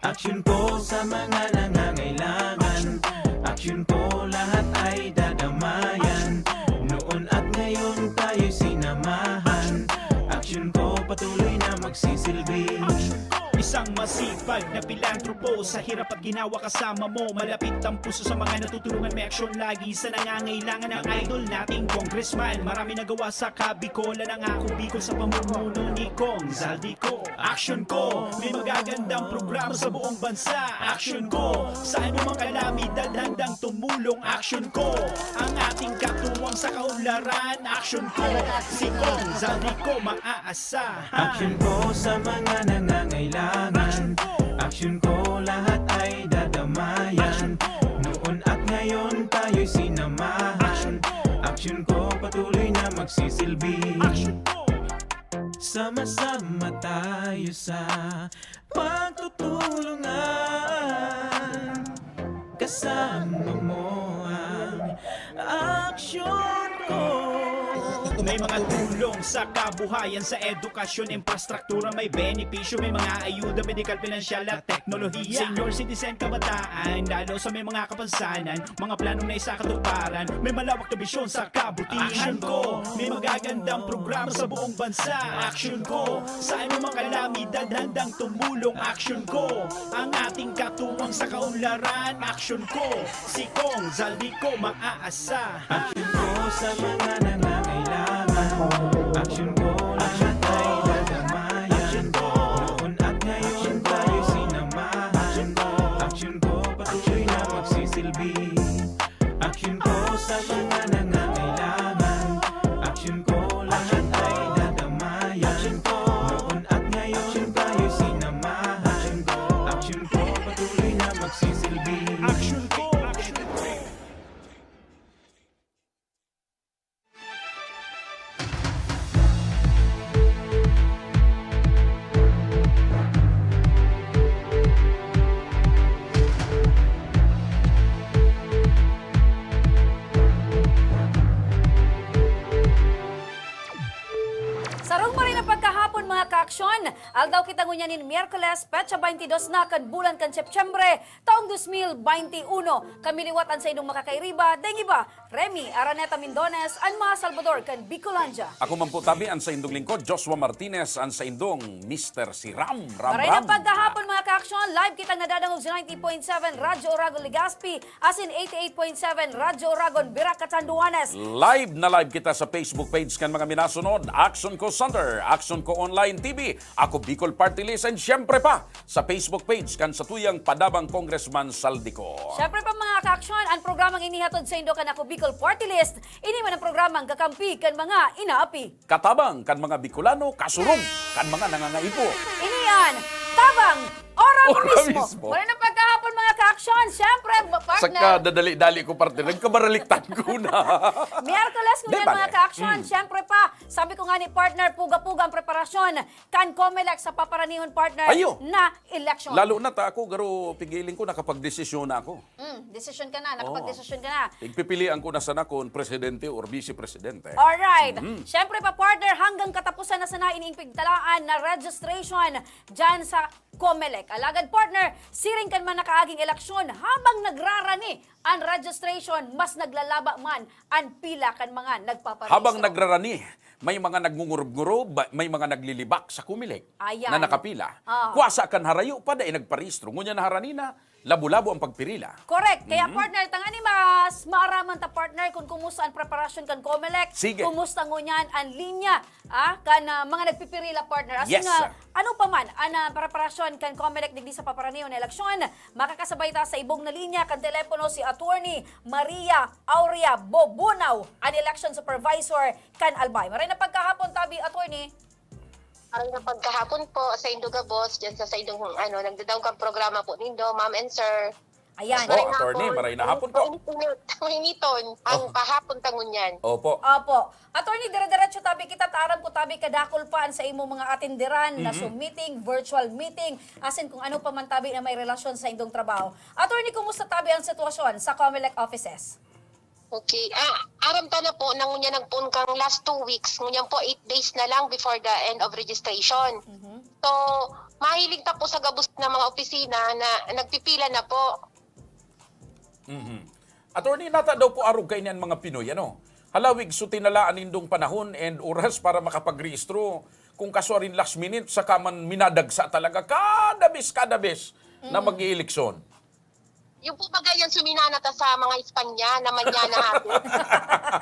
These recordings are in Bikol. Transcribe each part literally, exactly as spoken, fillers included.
Aksyon ko sa mga nangangailangan. Aksyon ko lahat ay dadamayan. Noon at ngayon tayo'y sinamahan. Aksyon ko patuloy na magsisilbi. Isang masipag na pilantropo, sa hirap at ginawa kasama mo. Malapit ang puso sa mga natutulungan, may aksyon lagi sa nangangailangan. Ang idol nating congressman, marami nagawa sa Kabikolan. Ang Ako Bicol sa pamumuno ni Cong Zaldy Co. Aksyon ko, may magagandang programa sa buong bansa. Aksyon ko, sa anumang kalamidad handang tumulong. Aksyon ko, ang ating katuwang sa kaunlaran. Aksyon ko, si Cong Zaldy Co maaasahan. Aksyon ko sa mga nangangailangan. Aksyon ko, lahat ay dadamayan. Noon at ngayon tayo'y sinamahan. Aksyon ko patuloy na magsisilbi. Sama-sama tayo sa pagtutulungan. Kasama mo ang aksyon ko. May mga tulong sa kabuhayan, sa edukasyon, infrastruktura, may benepisyo, may mga ayuda, medikal, pinansyal at teknolohiya. Senior citizen, kabataan, lalo sa may mga kapansanan, mga planong naisakatuparan, may malawak na bisyon sa kabutihan. Aksyon ko, may magagandang programa sa buong bansa. Aksyon ko, sa anumang kalamidad handang tumulong. Aksyon ko, ang ating katuwang sa kaunlaran. Aksyon ko, si Cong Zaldy Co maaasahan. Aksyon ko sa mga nangangailangan. Aksyon ko, lahat ay dadamayan. Noon at ngayon tayo'y sinamahan. Aksyon ko, patuloy na magsisilbi. Aksyon ko sa mga nangangailangan. Aksyon ko, lahat ay dadamayan. Noon at ngayon tayo'y sinamahan. Aksyon ko, patuloy na magsisilbi. Aksyon ko, aksyon ko. Sarong maray na pagkahapon, mga kaaksyon. Aldaw kita ngunyan nin Miyerkules, petsa baynte dos na kan bulan kan Setyembre, taong dos mil baynte uno. Kami liwat an saindong makakairiba, daing iba, Remy Araneta Mindones, an mga Salbador kan Bicolandia. Ako man po tabi, an saindong lingkod, Joshua Martinez, an saindong Mister Siram. Ram, Maray na ram. Pagkahapon, mga kaaksyon, live kitang nadadangog sa ninety point seven Radyo Oragon, Legazpi, asin eighty-eight point seven Radyo Oragon, Virac, Catanduanes. Live na live kita sa Facebook page kan mga minasunod, Aksyon Ko Center, Aksyon Ko Online T V, Ako Bicol Party List, and syempre pa, sa Facebook page kan satuyang padabang Congressman Zaldy Co. Syempre pa, mga kaaksyon, ang programang inihatod saindo kan Ako Bicol Party List, ini man ang programang kakampi kan mga inaapi. Katabang kan mga Bicolano, kasurog kan mga nangangaipo. Ini an Tabang Ora Ora Mismo. Mismo. Maray na pagkahapon, mga kaaksyon. Syempre, ma-, partner. Saka dadali-dali ko, partner. Nagkabaraliktan ko na. Miyerkules Di ngunyan, ba, mga eh? kaaksyon. Mm. Syempre pa, sabi ko nga ni partner, puga-puga ang preparasyon kan Comelec sa paparanihon, partner, Ayo. na eleksyon. Lalo na ta ako, garo, pigiling ko, nakapagdesisyon na ako. Mm, desisyon ka na, Oo. nakapagdesisyon ka na. Pigpipilian ko na sana kung presidente or vice presidente. Alright. Mhm. Siyempre pa, partner, hanggang katapusan na sana ining pigtalaan na registration dyan sa Comelec. Alagad, partner, siring kan man nakaaging eleksyon, habang nagrarani an registration, mas naglalaba man an pila kan mga nagpaparehistro. Habang nagrarani, may mga nagngungurub-ngurub, may mga naglilibak sa Comelec Ayan. na nakapila. Ah. Kwasa kan harayo pa, dai nagparehistro. Ngunyan na harani na, labo-labo ang pagpirila. Correct. Kaya, Mhm. partner, tangani mas maaraman ta, partner, kung kumusta ang preparasyon kan Comelec, Sige. kumusta ngunyan ang linya, ah, kan, ah, mga nagpipirila, partner. As in Yes, nga, sir. ano pa man ang, ah, preparasyon kan Comelec digdi sa paparanihon na eleksyon, makakasabay ta sa ibong na linya kan telepono si Attorney Maria Aurea Bobunao, an election supervisor kan Albay. Maray na pagkahapon tabi, Attorney. Maray na pagkahapon po sa indo gabos, dyan sa, sa indong, ano, nagdadaog kang programa po nindo, ma'am and sir. Ayan. Opo, Maray na attorney, hapon. maray na hapon po. Mainit-init. Mainiton ang Oh. pahapon ta ngunyan. Opo. Opo. Attorney, dire-diretso tabi kita, ta aram ko tabi kadakul pa an sa imo mga atinderan na Mhm. Zoom meeting, virtual meeting, asin kung ano pa man tabi na may relasyon sa indong trabaho. Attorney, kumusta tabi ang sitwasyon sa Comelec offices? Okay. Ah, aram ta na po na ngunyan nagpoon kang last two weeks, ngunyan po eight days na lang before the end of registration. Mhm. So, mahiling ta po sa gabos na mga opisina na nagpipila na po. Mhm. Attorney, nata daw po arog kaini an mga Pinoy, ano? Halawig, so tinalaan nindong panahon and oras para makapagrehistro. Kung kasuarin last minute, saka man minadagsa talaga kada bes, kada bes na mag-ieleksyon. Yung po bagay yan, suminana ta sa mga Espanya na manyana habit.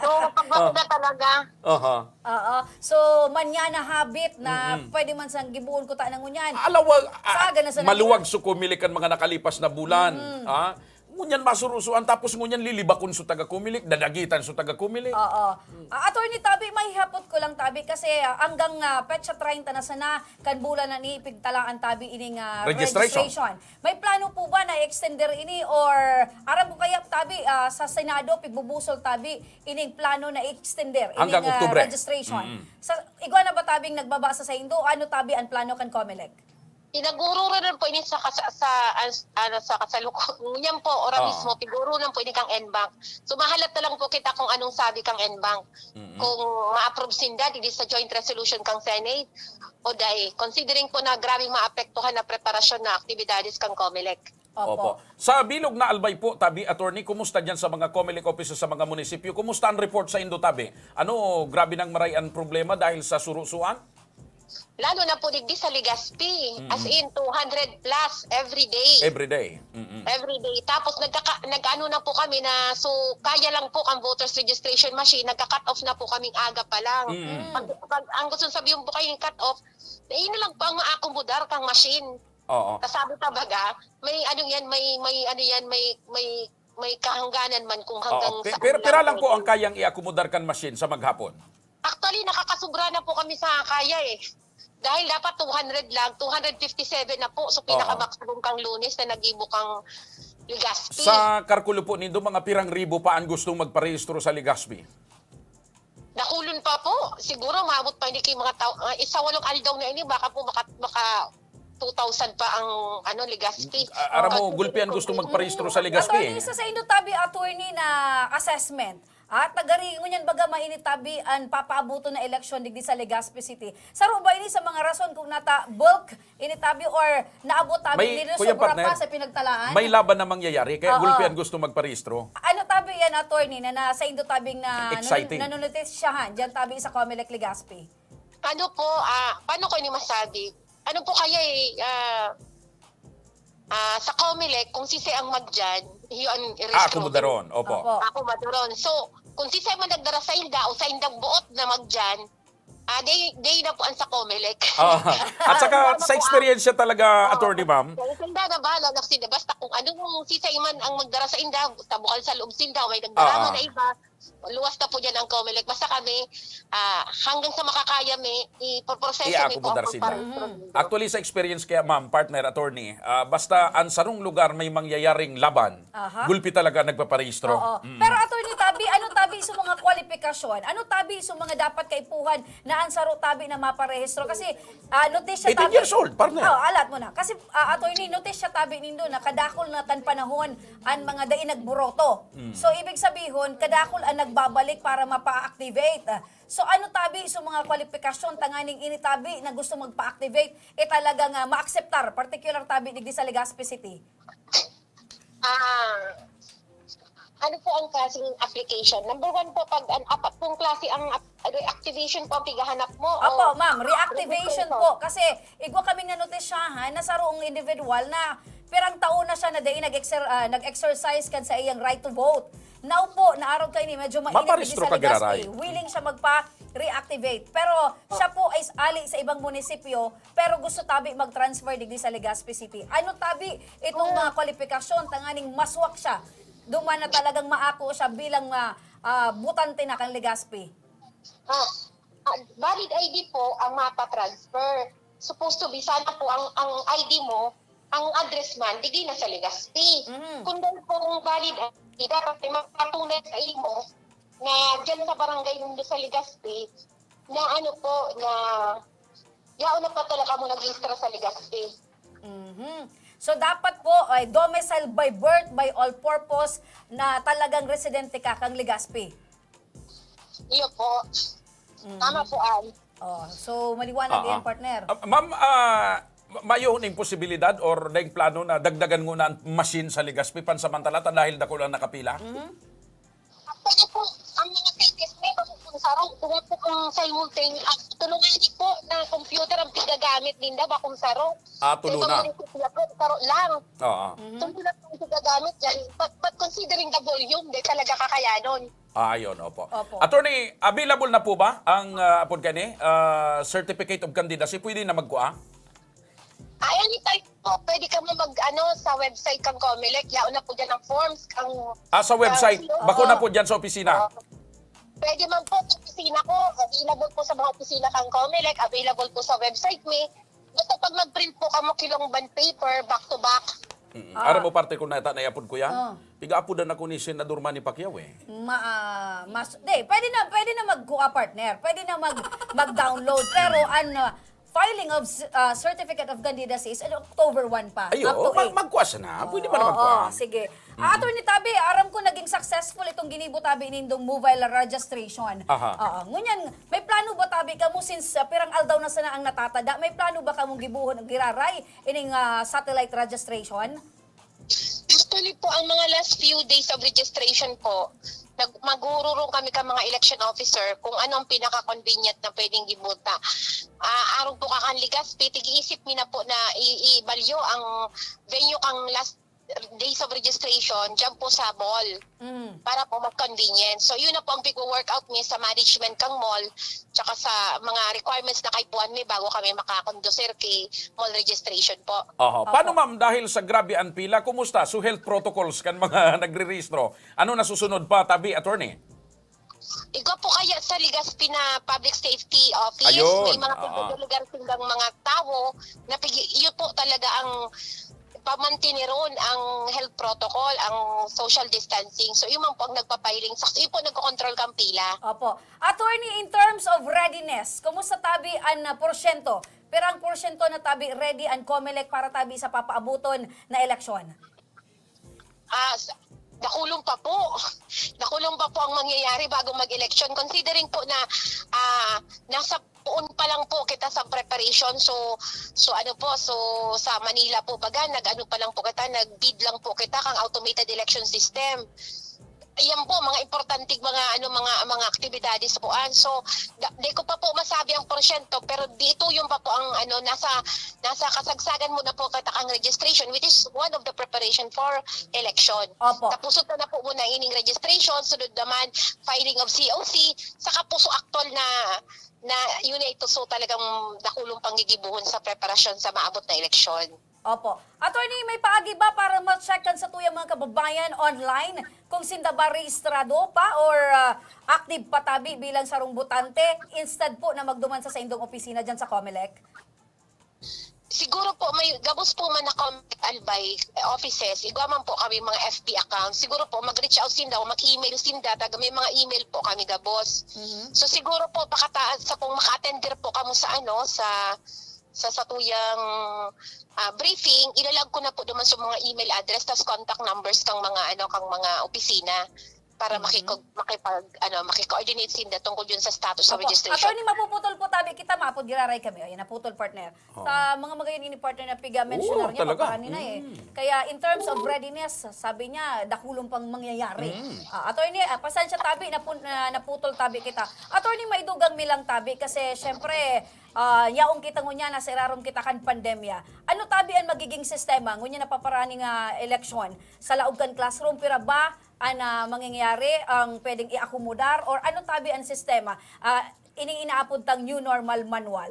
So, pag bakit na talaga, Aha. Oo. So, manyana habit na pwede man sang gibohon ko ta na ngunyan. Alawag, ah, Saga na sa maluwag so Comelec kan mga nakalipas na bulan. Ah? Ngunyan masurusuan, tapos ngunyan lilibakon so taga Comelec, dadagitan so taga Comelec. Oo. Ah, Attorney Tabi, may hapot ko lang, Tabi, kasi ah, hanggang ah, petsa treinta na sana kan bulan na ni ipigtalaan, Tabi, ining ah, Registration. May plano po ba na i-extender ini, or aram ko kaya, Tabi, ah, sa Senado pigbubusol, Tabi, ining plano na i-extender ining Hanggang ah, Oktubre. Registration? Sa igwa na ba, Tabi, ang nagbaba sa saindo? Ano, Tabi, ang plano kan Comelec? Pinagururan po ini sa, sa, sa, ano, sa kasalukuyan po, ora Oo. Mismo, pigururan po ini kang N-Bank. So, mahalat na lang po kita kung anong sabi kang N-Bank. Kung ma-approve sinda, digdi sa joint resolution kang Senate, o dai, considering po na grabing maapektuhan na preparasyon na aktibidades kang Comelec. Opo. Sa bilog na Albay po, Tabi, Attorney, kumusta dyan sa mga Comelec offices sa mga munisipyo? Kumusta ang report saindo, Tabi? Ano, grabe nang maray ang problema dahil sa surusuan? Lalo na po digdi sa Legazpi. As in, two hundred plus every day. Every day. Mm-mm. Every day. Tapos nagkaka- nag-ano na po kami na, so kaya lang po ang voters registration machine, nagka-cut off na po kaming aga pa lang. Pag, pag, ang gusto sabihin po kayong cut off, na yun na lang po ang maakomodar kang machine. Oo. Kasabi talaga, may ano yan, may may ano yan, may may may kahangganan man kung hanggang Oo. Pe- saan Pero lang pira lang po. Po ang kayang iakomodar kan machine sa maghapon? Actually, nakakasubra na po kami sa kaya eh. Dahil dapat two hundred lang, two hundred fifty-seven na po. So, pinakamaximum kang Lunes na nag-ibo kang Legazpi. Sa karkulo po nindo, mga pirang ribo pa ang gustong magparehistro sa Legazpi? Dakulon pa po. Siguro maabot pa hindi kayo mga tao. Ah, isa walong aldaw na ini, baka po maka, maka two thousand pa ang ano, Legazpi. Ah, aram mo, Pag- gulpi ang gustong magparehistro sa Legazpi. Attorney, sa saindo, Tabi, Attorney, na assessment. At nagari ngunyan baga mainit, Tabi, an papaaboton na eleksyon digdi sa Legazpi City. Saro ba ini sa mga rason kung nata bulk ini, Tabi, or naabot, Tabi, May, nila Kuya sobra Partner, pa sa pinagtalaan? May laban na mangyayari, kaya Oo. gulpi ang gustong magparehistro. Ano, Tabi, yan, Attorney, na, na saindo, Tabi, na Exciting. Nanonotisyahan dyan, Tabi, sa Comelec Legazpi? Ano po, ah, paano ko ini masabi? Ano po kaya eh, ah, ah, sa Comelec, kung sisay ang magjan, yun ang Ah, akomodaron. Opo. Opo. Akomodaron. So, kung sisay man nagdara sa inda o sa indang buot na magjan, ah, day, day na po ang sa Comelec. Ah, at saka Ano sa po, experience talaga, attorney ma'am, Kaya sinda na bahala na sinda. Basta kung anong sisay man ang magdara sa inda, sa bukal sa loob sinda, may nagdara Oo. man na iba, luwas na po dyan ang Comelec. Basta kami, ah, hanggang sa makakaya mi, ipoproseso mi po Iakomodar ang sinda. pagparehistro. Actually, sa experience kaya, ma'am, partner, attorney, ah, basta ang sarong lugar may mangyayaring laban, Aha. gulpi talaga nagpaparehistro. Oo. Pero Attorney Tabi, ano, Tabi, sa mga kwalifikasyon? Ano, Tabi, sa mga dapat kaipuhan na ang saro, Tabi, na maparehistro? Kasi ah, notisya, Eighteen Tabi. Years old, partner. Oh, alat mo na. Kasi ah, Attorney, notisya, Tabi, nindo na kadakol na kan panahon ang mga dai nagburoto. Mm. So, ibig sabihon, kadakol ang nagbabalik para mapa-activate. So, ano, Tabi, sa mga kwalifikasyon tanganing ini, Tabi, na gusto magpa-activate, eh talagang ah, ma-acceptar, particular, Tabi, digdi sa Legazpi City? Ah, ano po ang klaseng application? Number one po, pag an, apat pong klase ang ap- reactivation po ang pighahanap mo. Opo, o ma'am, reactivation registration? Po. Kasi igwa kaming nanotisyahan na sarong individual na pirang taon na siya na dai nag-exer, ah, nag-exercise kan sa iyang right to vote. Now po, naaraw kayo ni medyo mainit Maparehistro sa ka, Legazpi. Giraray. Willing siya magpa-reactivate. Pero siya po ay ali sa ibang munisipyo, pero gusto, Tabi, mag-transfer digdi sa Legazpi City. Ano, Tabi, itong mga kwalifikasyon tanganing maswak siya? Duman na talagang maako siya bilang ah, ah, botante na kan Legazpi. Ah, ah, valid I D po ang mapa-transfer. Supposed to be, sana po ang, ang I D mo, ang address man, digdi na sa Legazpi. Mhm. Kung dahil po ang valid I D, dapat may magpatunay sa imo na dyan sa barangay nindo sa Legazpi, na ano po, na yaon na pa talaga mo nag-register sa Legazpi. Mhm. So, dapat po, ay, domicile by birth, by all purpose, na talagang residente ka kang Legazpi. Iyo po. Tama po, Ann. Oh, so, maliwanag Ah, yan, ah. partner. Ah, ma'am, ah, ma- mayo ning posibilidad or daing plano na dagdagan ngona an machine sa Legazpi pansamantala ta dahil dakul ang nakapila? Actually po, ang mga cases may bakong saro. Kung po kung simultaneous, ah, tulungani po na computer ang pigagamit ninda, bakong saro. Ah, tulo Sa ibang na. munisipyo po, saro lang. Oo. Tulo lang ang pigagamit dyan. But, but considering the volume, di talaga kakayanon. Ah, yun, opo. Opo. Attorney, available na po ba ang uh, apod kani, ah, certificate of candidacy? Pwede na magkua? Ah, anytime po, pwede ka mo mag, ano, sa website kang Comelec, yaon na po dyan ang forms, ang Ah, sa website. Sa- Bako na po dyan sa opisina. Pwede man po sa opisina ko, available po sa mga opisina kang Comelec, available po sa website mi. Basta pag mag-print po kamo kilong bond paper, back to back. Mm. Aram mo parte ko na ita na yapon kuya. Ah. Piga-apodan ako ni Senador Manny Pacquiao eh. Ma, ah, mas, di, pwede na, pwede na magkuha, partner. Pwede na mag, mag-download. Pero, ano, filing of uh, certificate of candidacy is on October one pa. Ayo, Up to mag- eight. magkuha sana. Pwede ba Oo, naman kuha? Sige. Ah, Attorney Tabi, aram ko naging successful itong ginibo tabi nindong mobile registration. Aha. Oo. Ngunyan, may plano ba tabi kamo since ah, pirang aldaw na sana ang natatada? May plano ba kamong gibuhon ang giraray ining ah, satellite registration? Actually po, ang mga last few days of registration po, nag magururong kami ka mga election officer kung ano ang pinaka-convenient na pwedeng gibuta. Ah, arog po kakan Legazpi, tig-iisip mi na po na i- ibalyo ang venue kang last days of registration dyan po sa mall Mm. para po mag-convenience. So, yun na po ang pigwo-workout mi sa management kang mall tsaka sa mga requirements na kaipuhan mi bago kami makakondusir kay mall registration po. Oho. Paano ma'am, dahil sa grabe ang pila, kumusta? So health protocols kan mga nagre-rehistro. Ano nasusunod pa, tabi, attorney? Igwa po kaya sa Legazpi na Public Safety Office, Ayun, may mga oo. pagdadalagan sindang mga tawo na pigi- yun po talaga ang pamantineron ang health protocol, ang social distancing. So, yun man po ang nagpapahiling. Sa yun po nagkocontrol kang pila. Opo. Attorney, in terms of readiness, kumusta tabi an ah, porsyento? Pirang porsyento na tabi ready an Comelec para tabi sa papaabuton na eleksyon? Ah, s- dakulong pa po. Dakulong pa po ang mangyayari bago mag-election. Considering po na ah, nasa poon pa lang po kita sa preparation. So, so ano po, so sa Manila po baga, nag-ano pa lang po kita, nag-bid lang po kita kang automated election system. Yan po, mga importante mga ano mga mga aktibidades po an. So, da, di ko pa po masabi ang porsyento, pero di ito yung pa po ang ano nasa nasa kasagsagan mo na po kita kang registration, which is one of the preparation for election. Opo. Tapos na po muna ining registration, sunod naman filing of C O C, saka po so actual na na yun na ito so talagang dakulong panggigibuhon sa preparasyon sa maabot na eleksyon. Opo. Attorney, may paagi ba para ma-check kan satuyang mga kababayan online kung sinda ba rehistrado pa or ah, active pa tabi bilang sarong botante instead po na magduman sa saindong opisina dyan sa Comelec? Siguro po may gabos po man na Comelec Albay offices, igwa man po kami mga F B accounts. Siguro po mag-reach out sinda o mag-email sinda, taga may mga email po kami gabos. So siguro po pakataas sa kung maka-attender po kamo sa ano sa sa satuyang ah, briefing, ilalag ko na po naman sa mga email address tas contact numbers kang mga ano kang mga opisina para makikog makipag ano makikoordinate sinda tungkol yun sa status sa Opo. registration. Attorney, mapuputol po tabi kita, mapod giraray kami. Ayan, naputol, partner. Sa mga magayon ini, partner, na piga mensionar Oo, niya talaga. Pagkakanina eh. Kaya in terms of readiness, sabi niya, dakulong pang mangyayari. Ah, attorney, ah, pasensya tabi, napun- na, naputol tabi kita. Attorney, maidugang mi lang tabi kasi syempre, ah, yaong kita ngunyan, nasa irarom kita kan pandemya. Ano tabi ang magiging sistema ngunyan na paparaning ah, eleksyon sa laog kan classroom? Pira ba ang ah, mangyayari, ang pwedeng i-akomodar, or ano tabi ang sistema? Ah, ining inaapod tang new normal manual.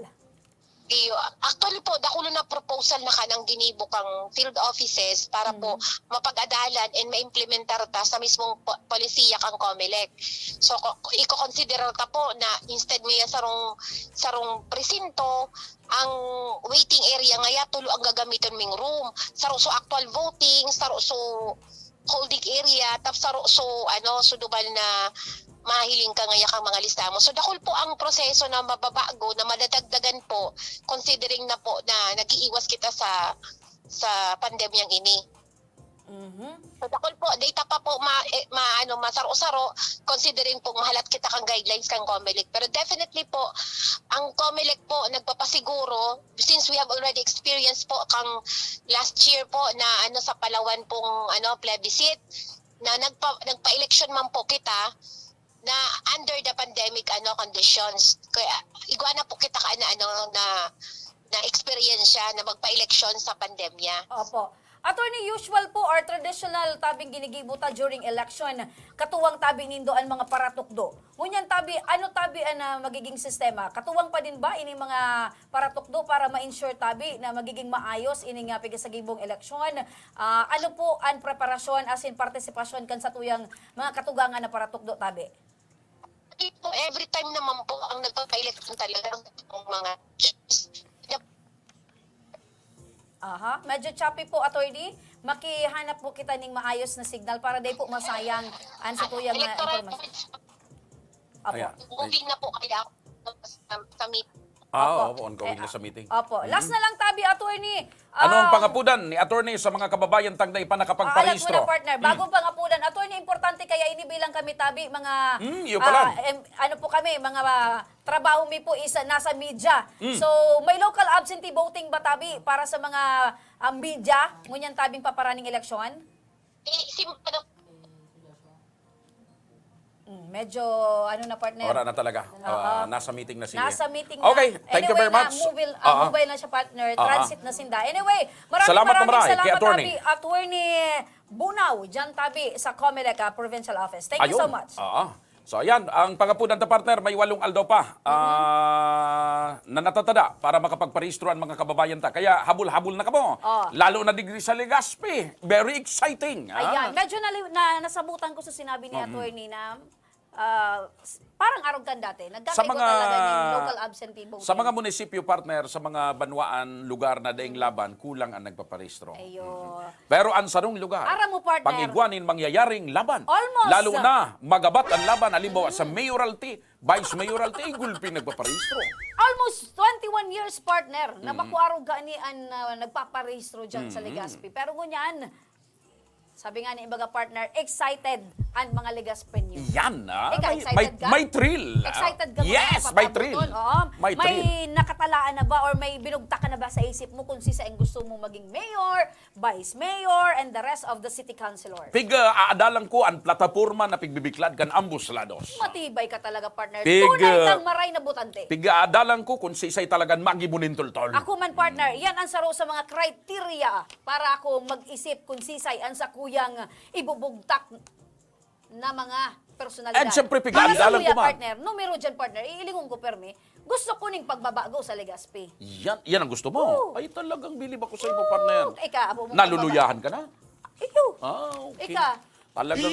Iyo, actually po, dakulo na proposal na kanang ginibo kang field offices para po mapag-adalan and maimplementar ta sa mismong po- polisiya kang Comelec. So, ko- iko-consider ta po na instead niya sarong sarong presinto, ang waiting area ngaya tulo ang gagamiton ming room. Saro so actual voting, saro so holding area, tap saro so ano, so duman na mahiling ka ngaya kang mga lista mo. So dakul po ang proseso na mababago, na madadagdagan po, considering na po na nag-iiwas kita sa sa pandemyang ini. Mhm. So, dakul po, data pa po ma-, eh, ma-, ano, masaro-saro, considering po mahalat kita kan guidelines kan Comelec. Pero definitely po, ang Comelec po nagpapasiguro, since we have already experienced po kang last year po na, ano, sa Palawan pong, ano, plebiscite, na nagpa-, nagpa-election man po kita, na under the pandemic, ano, conditions. Kaya igwa na po kita ka na, ano, na, na eksperyensya na magpa-eleksyon sa pandemya. Opo. Attorney, usual po or traditional tabing ginigibo ta during election, katuwang tabi nindo an mga paratukdo. Ngunyan tabi, ano tabi an, ah, magiging sistema? Katuwang pa din ba ini mga paratukdo para ma-ensure tabi na magiging maayos ini nga pigasagibong eleksyon? Ah, ano po an preparasyon asin partisipasyon kan satuyang mga katugangan na paratukdo tabi? Hindi po, every time naman po ang nagpapa-election talaga ang mga Aha, medyo choppy po, attorney. Makihanap po kita ning maayos na signal para di po masayang ang satuyang, ah, Electoral impormasyon. College. Apo. Ayan. Moving na po kaya ako sa, sa meeting. Ah, Opo. Opo, ongoing Eh, na sa meeting. Opo. Mm. Last na lang tabi, attorney. Ano ang Ah, pangapudan ni attorney sa mga kababayan tang dai pa Ah, alam ko na, nakapagparehistro? Partner. Mm. Bagong pangapudan. Attorney, importante kaya ini bilang kami tabi, mga, Mm, yun pala. ah, em, ano po kami, mga, ah, trabaho mi po is, ah, nasa media. Mm. So, may local absentee voting ba tabi para sa mga, ah, media? Ngunyan tabing paparaning eleksyon? Eh, sim-, ano, Mm, medyo ano na, partner. Wala na talaga. Oo. Ah, nasa meeting na si Nasa meeting na. Okay, thank you Anyway very na, much. mobile, ah, Oo. mobile na siya, partner. Oo. Transit na sinda. Anyway, maraming, Salamat na maraming maray kay salamat, attorney. Tabi, Attorney Bunaw, dyan tabi sa Comelec, ah, Provincial Office. Thank you so Ayun. much. Oo. So, ayan, ang pangapudan ta, partner, may walong aldaw pa, Mm-hmm. ah, na natatada para makapagparehistro ang mga kababayan ta. Kaya habol-habol na kamo. Oh. Lalo na digdi sa Legazpi. Very exciting, ah. Ayan, medyo nali-, na, nasabutan ko sa sinabi ni Mm-hmm. attorney na, ah, s-, parang arog kan dati. Sa Nagkakaiba mga, talaga ng local absentee voting. sa mga munisipyo, partner, sa mga banwaan, lugar na daing laban, kulang ang nagpaparehistro. Ayo. Mm-hmm. Pero ang sarong lugar, Aram mo, partner. pag igwa nin mangyayaring laban, Almost. lalo na magabat ang laban, halimbawa sa Mm. mayoralty, vice mayoralty, ay gulpi nagpaparehistro. Almost twenty-one years, partner, na Mm. bako arog gani an, ah, nagpaparehistro dyan sa Mm. Legazpi. Pero ngunyan, sabi nga ni ibaga, partner, excited ang mga Legazpeño. Yan, ah. Ikaw, May, excited may, ka? may thrill, ah. Excited ka ba Yes, na may thrill. mapabutol? Oo. May May thrill. nakatalaan na ba or may binugtak ka na ba sa isip mo kung sisa ang gusto mo maging mayor, vice mayor, and the rest of the city councilors? Pig, ah, aadalan ko ang plataporma na pigbibiklad kan ambos lados. Matibay ka talaga, partner. Pig, Tunay ah, kang maray na butante. Pig, aadalan ko kung sisay talagang magibo nin toltol. Ako man, partner, Mm. yan ang saro sa mga criteria para ako mag-isip kung sisay ang sakuyang ibubugtak na mga personalidad. And syempre, pig, Para sa aadalan kuya, ko man. partner, numero dyan, partner, iilingon ko, permi, gusto ko ning pagbabago sa Legazpi. Yan, yan ang gusto mo? Oo. Ay, talagang bilib ako sa iyo, Oo. partner. Ika, abo mo Naluluyahan ka na? Iyo. Ah, okay. Ika. Talagang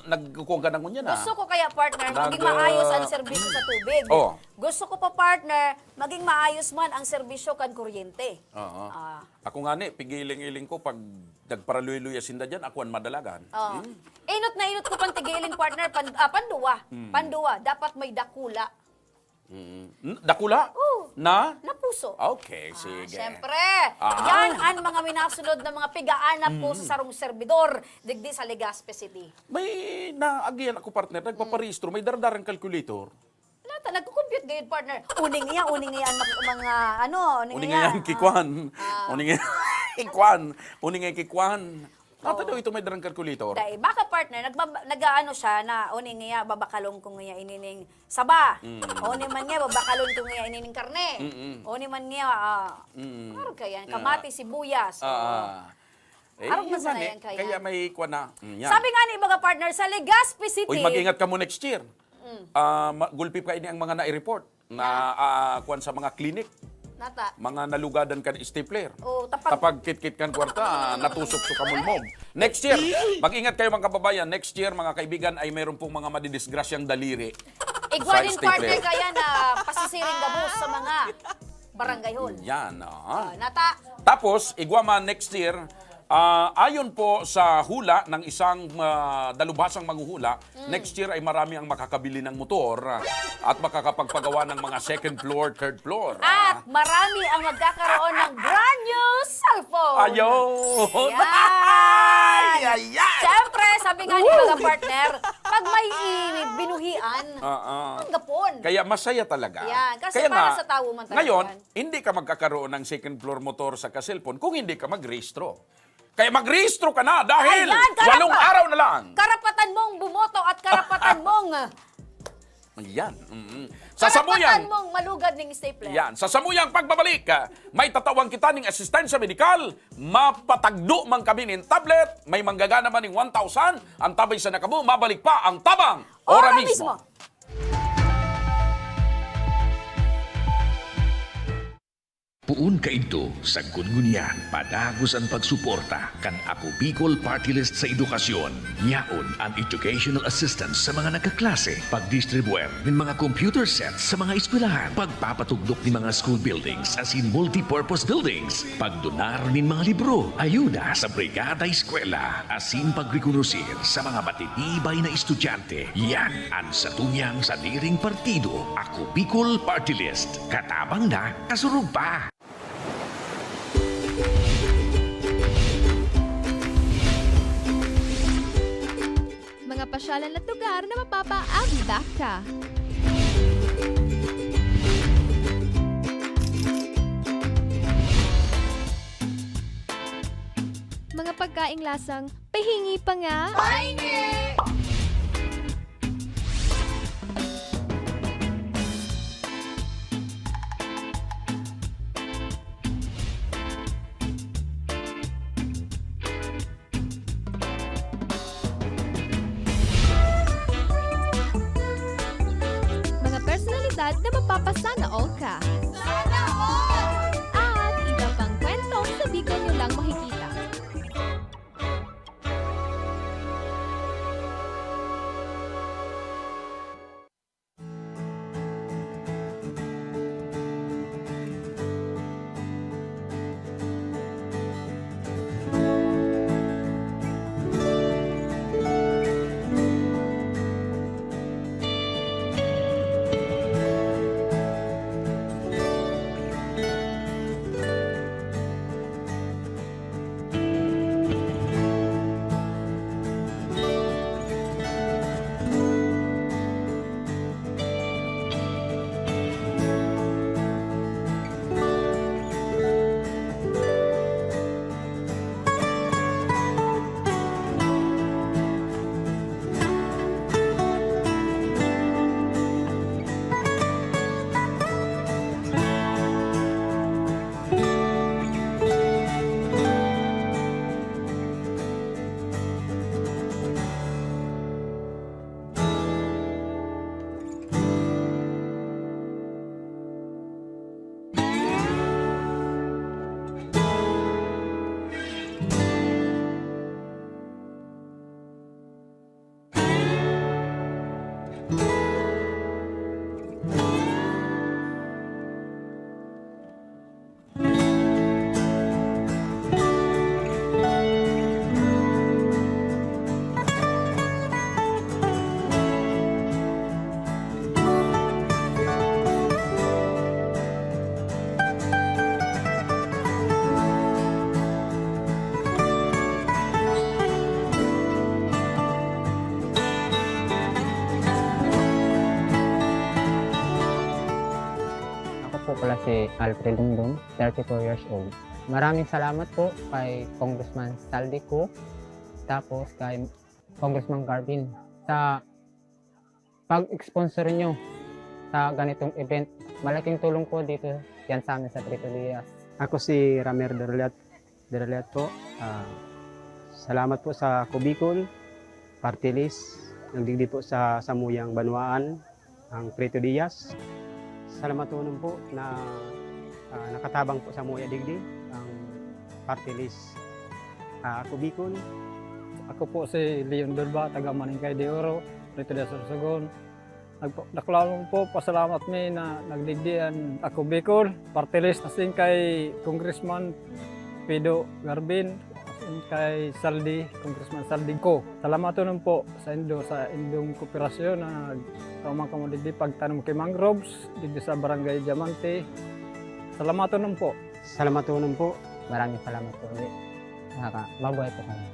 nagkukuha ka na ngunyan, ah. Gusto ko kaya, partner, maging Nag, maayos ang ah, serbisyo sa tubig. Oh. Gusto ko pa, partner, maging maayos man ang serbisyo kan kuryente. Oo. Ah. Ako nga ni, pigiling-iling ko pag nagparaluy-luya sinda dyan, ako ang madalagan. Oh. Hmm? Inot na inot ko pang tigiling, partner, pan-, ah, panduwa. Hmm. Panduwa, dapat may dakula. Hmm. N-, dakula? Oo. Na? Na puso. Okay, Ah, sige. syempre. Ah. Yan ang mga minasunod na mga pigaanap po Hmm. sa sarong servidor digdi sa Legazpi City. May naagihan ako, partner, Hmm. nagpaparehistro, may daradarang calculator. Nata, nagko-compute gayud, partner. Uning iya, uning iya ang mak-, mga, ano, uning Uning iya, iya ang ah, kikwan. ah. Uning iya ang kikwan. Uning iya ang kikwan. Nata Oo. daw ito may darang calculator. Dai, baka, partner, nagbab-, nag-aano siya na, uning iya, babakalon ko nga inining saba. Mm. Uning man niya, babakalon ko nga inining karne. Mm-mm. Uning man niya, ah, Mm. ano kaya yan? Ah. Kamatis, sibuyas. Ah, Oo. ah. Eh, Arog man yun sana man eh. yan kaya. Kaya may kwan na. Mm, yan. Sabi nga ni ibaga, partner, sa Legazpi City. Uy, mag-ingat ka mo next year. Mm. Ah, ma-, gulpi pa ini ang mga nai-report na, Na. ah, kwan sa mga clinic. Nata. Mga nalugadan kan stapler. Oh, tapag Tapag kitkit kan kwarta, natusok sa kamulmog. Next year, mag-ingat kayo, mga kababayan. Next year, mga kaibigan, ay mayroon pong mga madidisgrasyang daliri Igwa sa din, stapler. partner, kaya na pasisiring gabos sa mga barangay hall. Yan, ah. Ah, nata. Tapos, igwa man next year, Ah, ayon po sa hula ng isang, ah, dalubhasang manghuhula, Mm. next year ay marami ang makakabili ng motor, ah, at makakapagpagawa ng mga second floor, third floor, ah. At marami ang magkakaroon ng brand new cellphone. Ayun! Yan! Ay, ay, ay! Siyempre, sabi nga ni Woo! mga partner, pag may i-, binuhian, Oo. ang gapon. Kaya masaya talaga. Yan. Kasi Kaya para nga, sa tao man talaga ngayon, yan. hindi ka magkakaroon ng second floor motor saka cellphone kung hindi ka magrehistro. Kaya magrehistro ka na dahil Ayan, karapa-, walong araw na lang. karapatan mong bumoto at karapatan mong, ah, Ayan, mm. Sa karapatan Samuyang, mong malugad ning stapler. Yan, sa samuyang pagbabalik, ah, may tatawan kita ning asistensya medikal, mapatagdo man kami ning tablet, may manggagana man ning one thousand, ang tabay sa nakabu, mabalik pa ang Tabang Ora Ora mismo. mismo. Poon kaidto, sagkod ngunyan, padagos an pagsuporta kan Ako Bicol Party List sa edukasyon. Yaon an educational assistance sa mga nagkaklase, pagdistribuer nin mga computer sets sa mga eskwelahan, pagpapatugdok nin mga school buildings asin multipurpose buildings, pagdonar nin mga libro, ayuda sa Brigada Eskwela, asin pagrekonosir sa mga matitibay na estudyante. Yan an satuyang sadiring partido, Ako Bicol Party List. Katabang na, kasurog pa! Mga pasyalan at lugar na mapapaagda ka. Mga pagkaing lasang pahingi pa nga. Pahingi! Mga personalidad na mapapasana all ka. Sana all! At iba pang kwentong sa Bicol nyo lang makikita. Ako po pala si Alfred Dundon, thirty-four years old. Maraming salamat po kay Congressman Saldi Co, tapos kay Congressman Garvin sa pag-sponsor nyo sa ganitong event. Malaking tulong po dito yan sa amin sa Prito Diaz. Ako si Ramer Dorliat, Dorliat po. Ah, salamat po sa Ako Bicol Party List. Nagdigdi po sa samuyang banwaan, ang Prito Diaz. Salamaton po na, ah, nakatabang po samuya digdi ang Party List, ah, Ako Bicol. Ako po si Leon Durba, taga Maningkay de Oro, Prito de Sorsogon. Nagpa-, dakulanon po, pasalamat mi na nagdigdi an Ako Bicol Party List, asin kay Congressman Pido Garbin. Kay Saldi, Congressman Saldi ko. Salamaton po sa indo, sa indong kooperasyon na nagkauma kamo digdi pagtanom ki mangroves digdi sa Barangay Diamante. Salamaton po. Salamaton po. Maraming salamat po ulit. Nakaka-, mabuhay po kayo.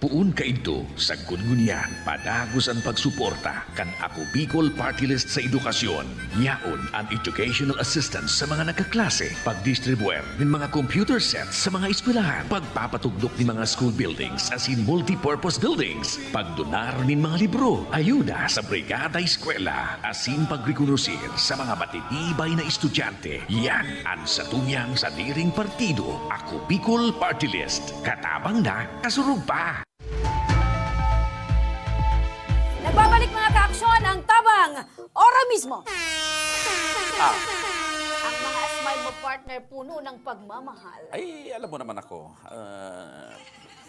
Poon kaidto, sagkod ngunyan, padagos an pagsuporta kan Ako Bicol Party List sa edukasyon. Yaon an educational assistance sa mga nagkaklase, pagdistribuer nin mga computer sets sa mga eskwelahan, pagpapatugdok nin mga school buildings asin multipurpose buildings, pagdonar nin mga libro, ayuda sa Brigada Eskwela, asin pagrekonosir sa mga matitibay na estudyante. Yan an satuyang sadiring partido, Ako Bicol Party List. Katabang na, kasurog pa! Nagbabalik, mga kaaksyon, ang Tabang, ora mismo. Ah. Ang mga smile mo, partner, puno ng pagmamahal. Ay, alam mo naman ako. Ah,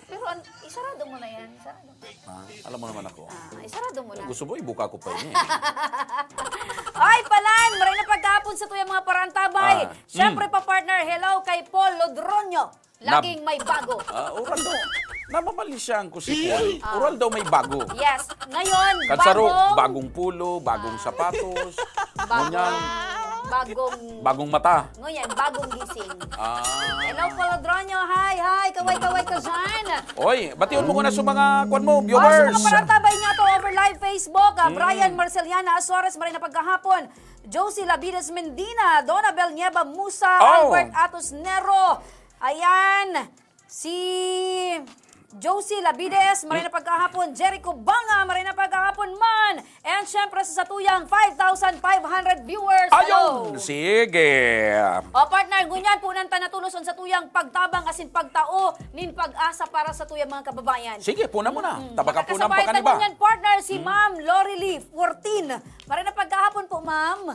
Pero an-, isarado mo na yan, isarado. Ah, alam mo naman ako. Ah, isarado mo na. Gusto mo, ibuka ko pa yun eh. Ay, Palan! Maray na pagkahapon sa tuyang mga parantabay. Ah, Siyempre mm. pa, partner, hello kay Paul Lodronyo. Laging may bago. Ah, Oraldo. Namamalisyahan ko si Paul. Ah. Oraldo may bago. Yes. Ngayon, Kansaro, bagong bagong pulo, bagong Ah. sapatos. Bagong, Ngunyan, bagong bagong mata. Ngunyan, bagong gising. Ah. Hello, Paul Lodronyo. Hi, hi. Kaway-kaway ka dyan. Oy, bation mo ko na sa mga, kwan mo, Oh, sa mga viewers. parantabay nga to over live Facebook, ah, Mm. Brian Marceliana Azores, maray na pagkahapon. Josie Labides Mendina, Donabel Nieva Musa, Oh. Albert Atos Nero. Ayan, si Josie Labides, maray na pagkahapon. Jericho Banga, maray na pagkahapon man. And syempre sa satuyang five thousand five hundred viewers. Hello. Ayun, sige. O, partner, ngunyan, punan ta na tolos an satuyang pagtabang asin pagtao nin pag-asa para sa tuyang mga kababayan. Sige, puna mo na. Mm-mm. Tabakan po ng Makakasabay ta pakaniba. ngunyan, partner, si Mm. Ma'am Lorely Fortin. Maray na pagkahapon po, ma'am.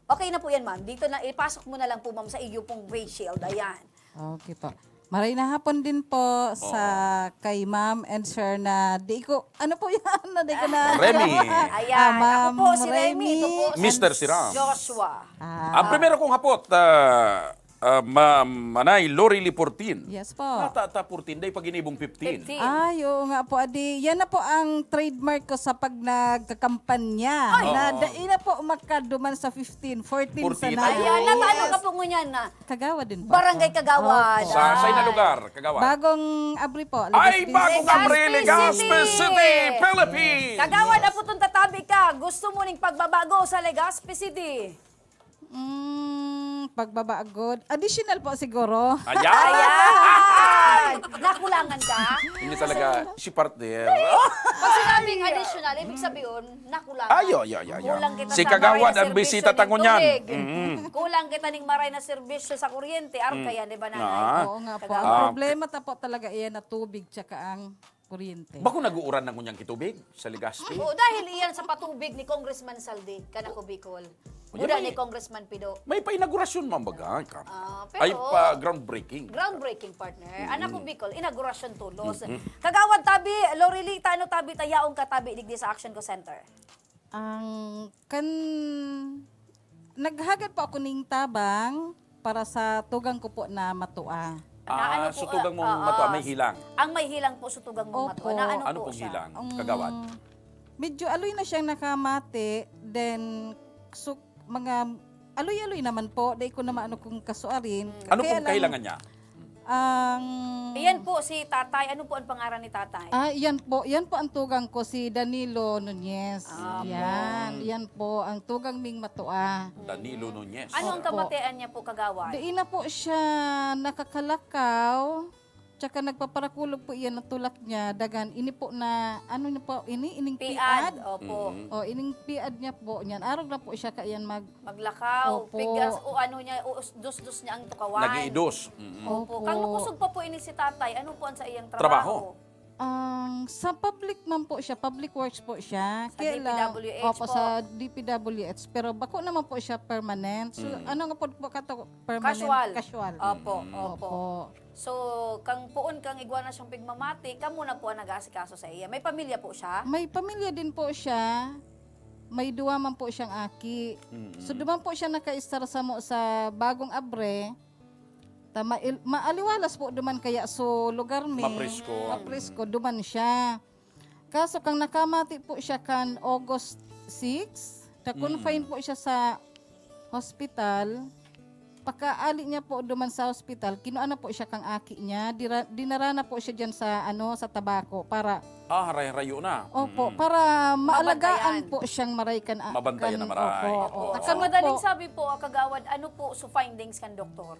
Okay na po yan, ma'am. Dito na, ipasok mo na lang po, ma'am, sa iyo pong face shield. Ayan. Okay po. Maray na hapon din po sa Oo. kay ma'am and sir na di ko, ano po yan? Na di ko na Remy. Ayan, Ah, ako po Ma'am si Remy, ito Remy. po si Mister Siram. Joshua. Ah. Ang primero kong hapot, ah, ah, Ma'am Manay Lorely Fortin. Yes po. Nata ta fourteen, dahil pag inibong fifteen. Fifteen. Ay, oo nga po, adi. Yan na po ang trademark ko sa pag nagkakampanya. Ay! Na Oo. dai na po makaduman sa fifteen, fourteen Fourteen. sana. Ayan, natano ka po ngunyan na? Kagawad din po Barangay ako. Kagawad. Opo. Sa, sa ina Ay. lugar, Kagawad? Bagong abri po, Ay, Legazpi City. Bagong Abri, Legazpi Legazpi City. City, Philippines! Kagawad, aputong tatabi ka. Gusto mo ning pagbabago sa Legazpi City? Mm, pagbabago. Additional po siguro. Ayan! Ayan! Nakulangan ka? Hindi talaga, si partner. Pag sinabing additional, ibig sabihin, nakulangan. Ay, yo, yo, yo, yo. Kulang kita Si sa Kagawad maray na ang serbisyo bisita ning tangon yan. tubig. Mm. Kulang kita ning maray na serbisyo sa kuryente. Arog Mm. kaya, di ba, Nanay? Ah. Oo nga po. Kagawad. Ang Ah, problema ta po talaga iyan na tubig tsaka ang kuryente. Bako nag-uuran na ngunyan ki tubig sa Legazpi? Oo, dahil iyan sa patubig ni Congressman Saldi, kan Ako Bicol. Oye, Buda may ni Congressman Pido. May pa-inaugurasyon man baga, ka? Ah, Ay, pero pa groundbreaking. Groundbreaking, partner. Mm. An Ako Bicol, inaugurasyon tolos. Mm-mm. Kagawad tabi, Lorelita, ano tabi ta yaon ka tabi digdi sa Action Co Center? Ang kan, naghagad po ako ning tabang para sa tugang ko po na matua. Na ano Ah, po, so tugang mong ah, matua, ah, may hilang? Ang may hilang po sa tugang mong Opo. matua, na ano Ano po pong siya? hilang, Ang kagawad? medyo aloy na siyang nakamati, then, so, mga aloy-aloy naman po, dai ko na maano kung kasuarin. Mm. Ano Kaya pong lang, kailangan niya? ang Iyan po si tatay. Ano po ang pangaran ni tatay? Ah, iyan po. Iyan po ang tugang ko, si Danilo Nunez. Ah, Yan. po. Iyan po ang tugang ming matua. Danilo Nunez. Ano ang Opo. kamatian niya po, kagawad? Dai na po siya nakakalakaw. Tsaka nagpaparakulog po iyan na tulak niya. Dagan, ini po na, ano na po, ini, ining Piad, piad. opo. Mhm. O, ining piad niya po, niyan. Arog na po siya kaiyan mag- Maglakaw, Opo. pigas, o ano niya, o us-, dos-dos niya ang tukawan. Nag-iidos. Mm-mm. Opo. Opo. Kang makusog pa po ini si tatay, ano po ang sa iyang trabaho? Trabaho. Ang sa public man po siya, public works po siya. Sa D P W H opo, po. Sa D P W H. Pero bako naman po siya permanent. So, Mm. ano nga po, po kato permanent? Casual. Casual. Opo, Mm. opo. Opo. So, kang poon kang igwa na siyang pigmamati, kamo na po ang nag-aasikaso sa iya. May pamilya po siya? May pamilya din po siya. May duwa man po siyang aki. Mm. So, duman po siya nakaistar samo sa Bagong Abre. Ta, mail- maaliwalas po duman kaya so lugar mi. Mapresko. Mapresko, duman siya. Kaso kang nakamati po siya kan August six, na-confine po siya sa hospital. Pagkaali niya po duman sa hospital, kinuha na po siya kang aki niya. Dira- dinara na po siya dyan sa, ano, sa Tabaco para, Ah, haray-harayo na. opo, Mm. para maalagaan Mabantayan. po siyang maray kan a- Mabantayan na kan- maray. Opo, Oo. opo. Sa Takang madaling po, sabi po, ah, kagawad, ano po so findings kan doktor?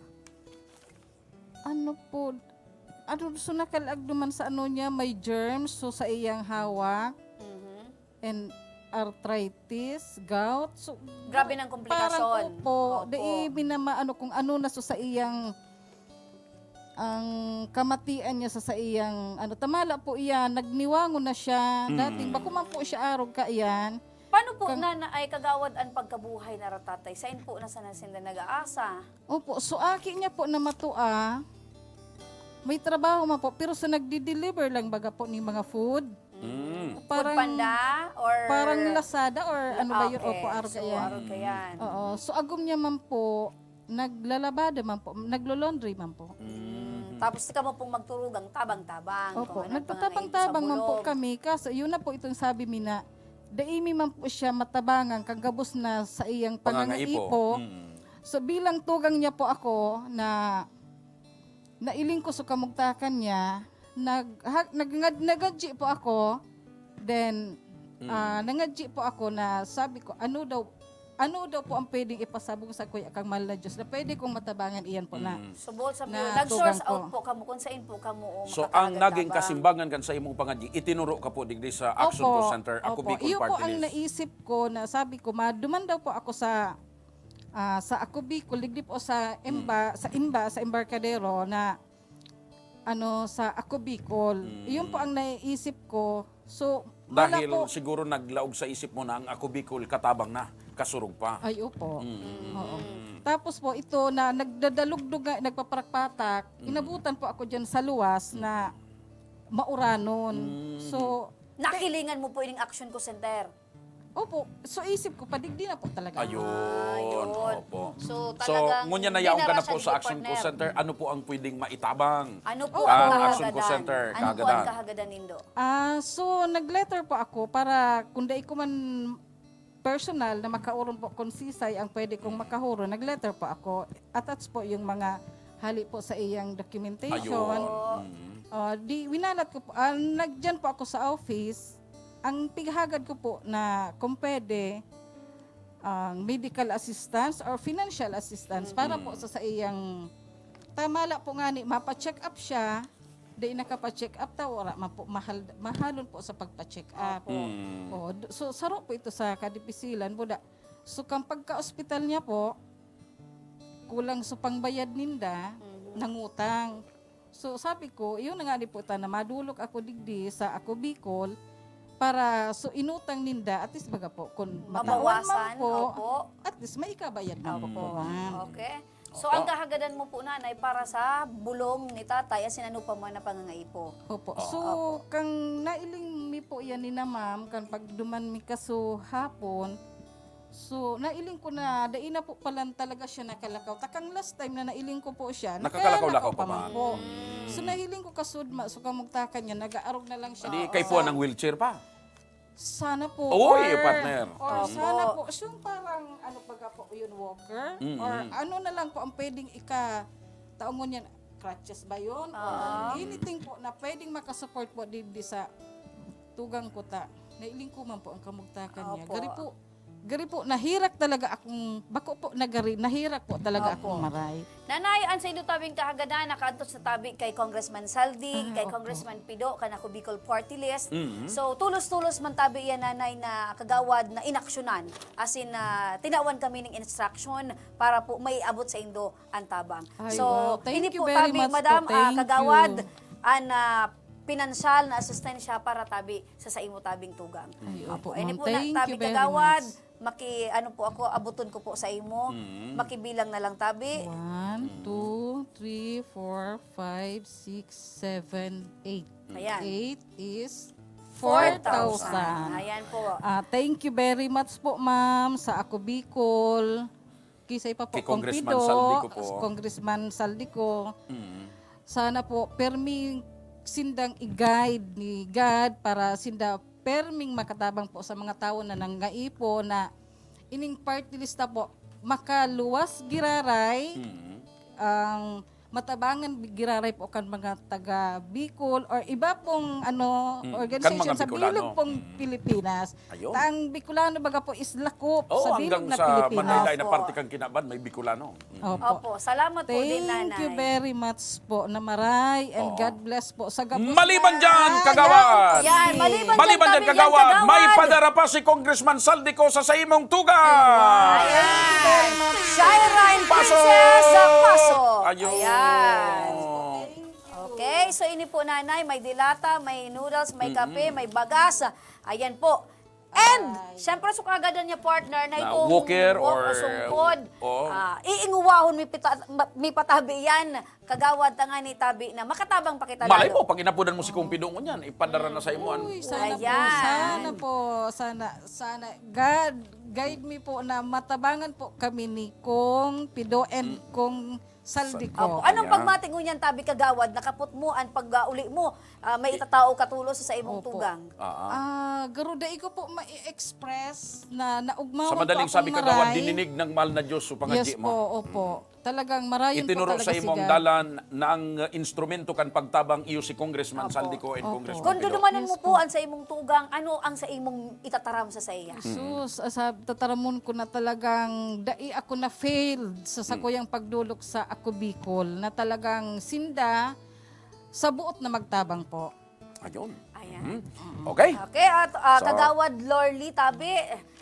Ano po, ano, so nakalag duman sa ano niya, may germs, so sa iyang hawak, Mhm. and arthritis, gout. So, Grabe ng komplikasyon. Parang opo, Opo. dai minama-, ano, kung ano na so sa iyang, ang kamatian niya sa, sa iyang, ano, tamala po iyan, nagniwangon na siya. Mm. Dating, bako man po siya arog kaiyan. Paano po, Kang- nana, ay kagawad ang pagkabuhay na ratatay? Sain po na sana sinda nag-aasa? Opo, so aki niya po na matua, may trabaho man po, pero sa nagdi-deliver lang baga po ni mga food. Mm. Parang, Food Panda? Or... parang Lazada or ano ba yun? Okay, Opo, arog so, yan. arog ka yan. Oo, so agom niya man po, naglalabada man po, naglo-laundry man po. Mm. Tapos kamo pong magturugang tabang-tabang. Opo, kung anong nagtatabang-tabang pangangaipo sa man po bulong. Kami. Kaso yun na po itong sabi mi na, dai mi man po siya matabangan kang gabos na sa iyang Pangangaipo. pangangaipo. Mm. So bilang tugang niya po ako na nailing ko sa kamugtakan niya, nag, ha, nag, nag, nagadji po ako, then Mm. ah, nangadji po ako na sabi ko, ano daw, ano daw po ang pwedeng ipasabong sa kuya kang mahal na Diyos na pwede kong matabangan iyan po na. Mm. So, bold sa Na nag-source tugang out ko. po kamo kung saan po kamo So, makakaragat ang naging tabang. Kasimbangan kan sa imong pangadji, itinuro ka po digdi sa Action Call Center, Ako Opo. Bicol Iyo po Party ang List. Naisip ko na sabi ko, maduman daw po ako sa ah, sa Ako Bicol, digdi po sa Emba, sa Imba, sa Embarcadero na ano sa Ako Bicol. Mm. Iyon po ang naisip ko. So, wala Dahil po. Siguro naglaog sa isip mo na ang Ako Bicol katabang na, kasurog pa. Ay, opo. Mm. Oo. Tapos po, ito na nagdadalugdog nga, nagpaparakpatak, Mm. inabutan po ako dyan sa luwas na mauranon. Mm. So, Nakilingan mo po ining Action Call Center? opo, so isip ko, padigdi na po talaga. Ayun. Ayun. Opo. So, So, talagang ngunyan na yaon ka dinara na siya po ni sa Action Call partner. Center, ano po ang pwedeng maitabang? Ano po Oh. ang Ang kahagadan? Action Call Center, Ano po ang kahagadan. Kahagadan nindo? Ah, so nag-letter po ako para kung dai ko man personal na makaoron po kung sisay ang pwede kong makaoron, nag-letter po ako. Attach po yung mga hali po sa iyang documentation. Ayun. Mm. Ah, di winalat ko po, ah, nagdiyan po ako sa office. Ang pighagad ko po na kung pwede, ang medical assistance or financial assistance para po sa, sa iyang, tama la po nga ni, mapa-check up siya, di nakapa-check up ta, wala man po, mahal, mahalon po sa pagpa-check up. Opo. Mm. Oh, d- so, saro po ito sa kadipisilan, buda. So, kang pagka-ospital niya po, kulang sa pangbayad ninda, Mhm. nangutang. So, sabi ko, iyon na nga di po ta na madulog ako digdi sa Ako Bicol para so inutang ninda, at least baga po, kung matawan Mabawasan, man po, opo. at least may ikabayad man po, Opo. po, ma'am. Okay. Opo. So, ang kahagadan mo po, Nanay, para sa bulong ni Tatay, asin ano pa man na pangangaipo? Opo. Oo. So, kang nailing mi po yan ni na ma'am, kan pagduman mi kaso hapon, so, nailing ko na, dai na po palan talaga siya nakalakaw. Takang last time na nailing ko po siya, Nakakalakaw-lakaw nakalakaw pa man. po. Mm. So, nahiling ko kasudma, so kamugtakan niya, nag-aarog na lang siya. Hindi, po kay sa- puwan ng wheelchair pa. Sana po. Oy, or, partner. Or Opo. sana po, yung parang, ano baga po yun, walker? Mm-mm. Or ano na lang po ang pwedeng ika, taongon yan, crutches ba yun? Or Ah. anything po na pwedeng makasupport po di, di sa tugang ko ta. Nailing ko man po ang kamugtakan niya. Opo. Gari po, gari po, nahirak talaga akong, bako po nagari, nahirak po talaga Opo. akong maray. Nanay, ang sa inyo tabing kahagadan, nakaantos sa tabi kay Congressman Saldi, Ah, kay opo. Congressman Pido, kan Ako Bicol Party List. Mhm. So, tulos-tulos man tabi yan, Nanay, na kagawad na inaksyonan. As in, ah, tinawan kami ng instruction para po maiabot sa indo ang tabang. Ay, So, wow. Thank ini you po very tabi, much po. Madam, ah, Thank kagawad, you. an, ah, pinansyal na asistensya para tabi sa saimo tabing tugang. Ay, opo, Apo, ini ma'am. po na, Thank tabi you very kagawad, much. maki, ano po ako, abuton ko po sa imo, Mm. makibilang na lang tabi. One, Mm. two, three, four, five, six, seven, eight. Ayan. Eight is four thousand. Four thousand. Ayan po. Ah, thank you very much po, ma'am, sa Ako Bicol. Kisay pa po, Kay Congressman Pido, Saldico po. Congressman Saldico. Mm. Sana po, permi sindang i-guide ni God para sinda perming makatabang po sa mga tawo na nangaipo na ining party lista po, makaluwas giraray, Mm. ang matabangan giraray po kan mga taga Bicol or iba pong, ano, Mm. Kan organization mga sa Bicolano. bilog pong Mm. Pilipinas. Ayun. Ta ang Bicolano baga po is lakop Oh, sa bilog hanggang na sa Pilipinas. matay-tay na Opo. parte kan kinaban, may Bicolano. Mm. Opo. Opo, salamat po din, Thank you Nanay. very much po na maray and Oo. God bless po sa gabos Maliban na dyan, kagawad. Yan, maliban Maliban dyan, dyan, kami dyan, kagawad, may kagawad. padara pa si Congressman Saldico sa saimong tugang. Ayan. Shyline Paso! Princess sa Paso. Ayun. Ayan. Okay, so ini po, Nanay, may dilata, may noodles, may Mm-mm. kape, may bagas. Ayan po. And, Ay. syempre, so kagadan niya, partner, na Na itong walker buhok or o sungkod. Oo. Ah, iinguwahon mi pita-, ma-, mi patabi yan. Kagawad, tangani tabi na makatabang pa kita Malay lalo. mo, pag inapodan mo si Kong Pido ngunyan, ipadara na sa imo, ano? Uy, sana po, Ayan. sana po, sana, sana. God, guide me po na matabangan po kami ni Kong Pido and Mm. Kong Saldico. Opo. Anong Ayan. pagmati ngunyan, tabi kagawad, nakapot mo, ang pag-uli mo, ah, may Di- itatao ka tulos sa imong Opo. tugang? Ah, ah. Ah, garo, dai ko po ma-express na naugmawan Sa madaling po sabi, akong kagawad, maray. dininig ng mahal na Diyos, so pangadji Yes mo. po, opo. Mm. Talagang marayon po Itinuro talaga sa si imo ang God. dalan na ang, uh, instrumento kan pagtabang iyo si Congressman Opo. Saldico and Opo. Congressman Kung Pido. dudumanan mo Yes po po. ang sa imong tugang, ano ang sa imong itataram sa saiya? Mm. Sus, ah, sa tataramon ko na talagang dai ako na-failed sa Mm. sakuyang pagdolok sa Ako Bicol, na talagang sinda sa buot na magtabang po. Ayun. Ayan. Mhm. Mm. Okay. Okay, at, ah, So, Kagawad Lorly, tabi,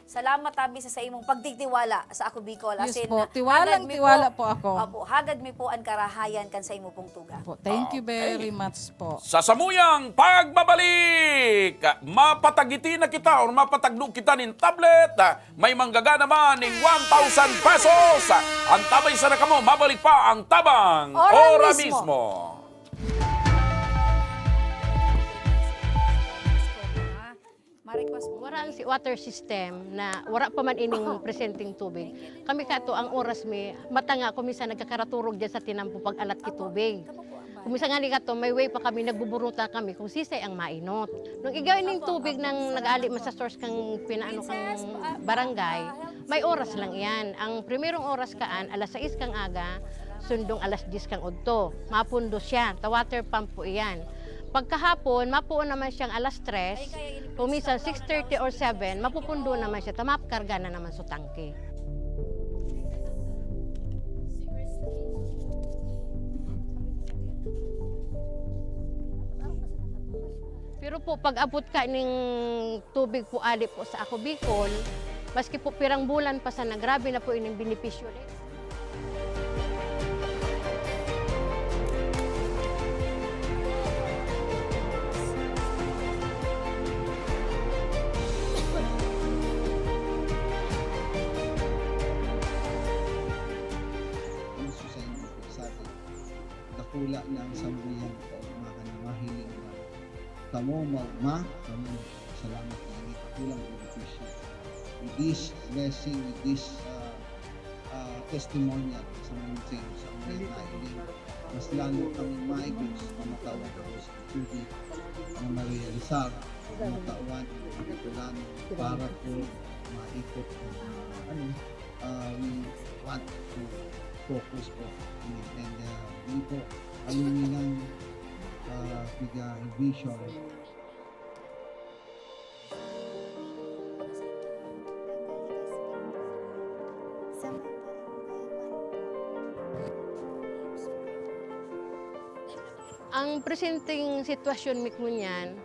salamat, tabi, sa, sa imong pagtitiwala sa Ako Bicol. As Yes in, po, tiwalang hagad mi tiwala po, po ako. Opo, hagad mi po ang karahayan kan sa imo pong tugang. Po, thank you Okay. very much po. Sa samuyang pagbabalik, mapatagiti na kita or mapatagdog kita nin tablet, may manggagana man ning one thousand pesos. Antabay sana kamo, mabalik pa ang Tabang Ora Ora mismo. mismo. Ma-request po. Wara ang si-, water system na wara pa man ining presenteng tubig. Kami kato, ang oras mi, mata nga ako, minsan nagkakaraturog dyan sa tinampo pag alat ki tubig. Kung minsan nga ni kato, may way pa kami, nagbuburuta kami kung sisay ang mainot. Nung igaw ining tubig nang nag-ali man sa source kang pinaano kang barangay, may oras lang iyan. Ang primerong oras kaan, alas sais kang aga, sundong alas dyes kang udto. Mapundo siya, ta water pump po iyan. Pagkahapon, mapuon naman siyang alas tres, kung minsan six thirty or seven, mapupundo naman siya, ta makarga na naman sa tangke. Pero po, pag-abot ka ning tubig po ali po sa Ako Bicol, maski po pirang bulan pa sana, grabe na po ining benepisyo. Ang susay mo po sa atin, dakula na ang sambuyan ko, mga na mahiling na kamo, ma-, ma-, kamo, salamat na ini, dakulang benepisyo. With this blessing, with this, ah, ah, testimonial sa mga sa mga nailing, mas lalo kami maigos, mamatawan ko sa tubig na marealisar, mamatawan ang kapitulan para po maikot ang, ah, ano, ah, we want to focus po. And, ah, yun po, ang nilang, ah, bigay vision. Ang presenteng sitwasyon mi ngunyan,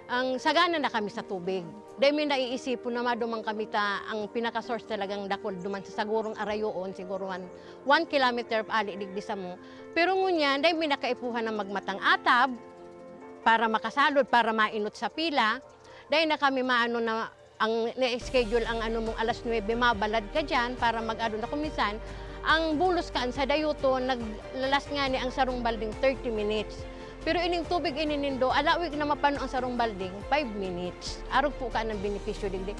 ang sagana na kami sa tubig. Dai mi naiisipon na maduman kami ta ang pinaka-source talagang dakul duman sa sagurong arayoon, siguro one, one kilometer ali digdi samo. Pero ngunyan, dai mi nakaipuhan na magmatang atab. para makasalod, para mainot sa pila. Dai na kami maano na ang na-schedule ang ano mong alas nuwebe, mabalad ka diyan para mag-ano na. Kung minsan, ang bulos kaan sa dayuton, naglalas ngani ang sarong balding thirty minutes. Pero ining tubig ini nindo, alawig na mapano ang sarong balding, five minutes. Arog po ka ng benepisyo digdi.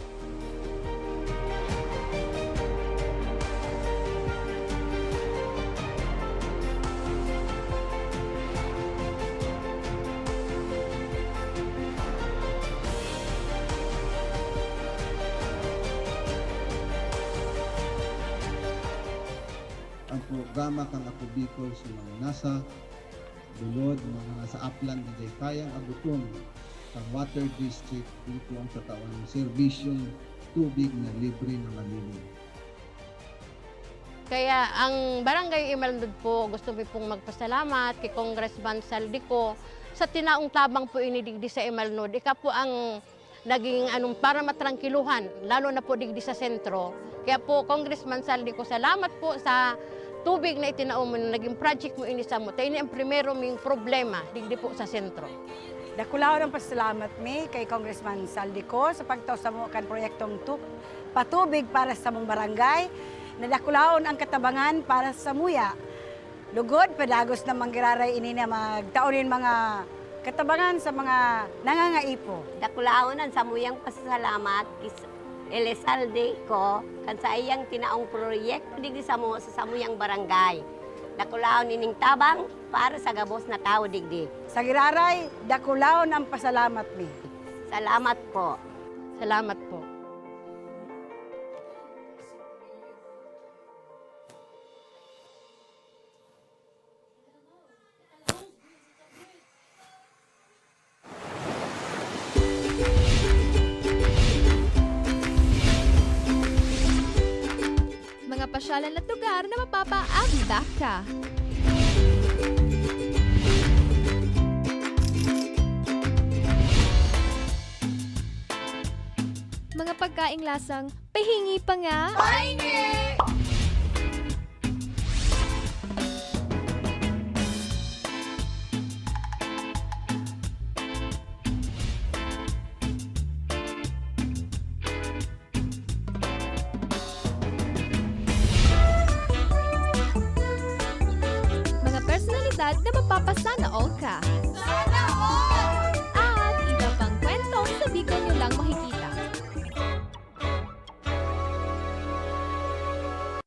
Ang programa kan Ako Bicol sa mga nasa bulod, mga nasa aplan, di kayang abuton kan water district, dito ang tatawan ng serbisyong tubig na libre na malinis. Kaya ang Barangay Imalnod po, gusto mi pong magpasalamat kay Congressman Saldico sa tinaong tabang po ini digdi sa Imalnod. Ika po ang naging anong para matrangkiluhan, lalo na po digdi sa sentro. Kaya po, Congressman Saldico, salamat po sa tubig na itinao mo, na naging project mo ini samo. Ta ini ang primero ming problema digdi po sa sentro. Dakulaon ang pasalamat mi kay Congressman Saldico sa pagtao samo kan proyektong tu- patubig para sa samong barangay. Nadakulaon ang katabangan para sa muya. Lugod, padagos na manggiraray ini na magtao nin mga katabangan sa mga nangangaipo. Dakulaon ang samuyang pasasalamat kis Elizalde ko kan sa iyang tinaong proyekto digdi samo sa samuyang barangay. Dakulaon ining tabang para sa gabos na tawo digdi. Sa giraray, dakulaon ang pasalamat mi. Salamat po. Salamat po. Mga pasyalan at lugar na mapapaagda ka. Mga pagkaing lasang pahingi pa nga. Pahingi! Mga personalidad na mapapasana all ka. Sana all! At iba pang kwentong sa Bicol nyo lang makikita.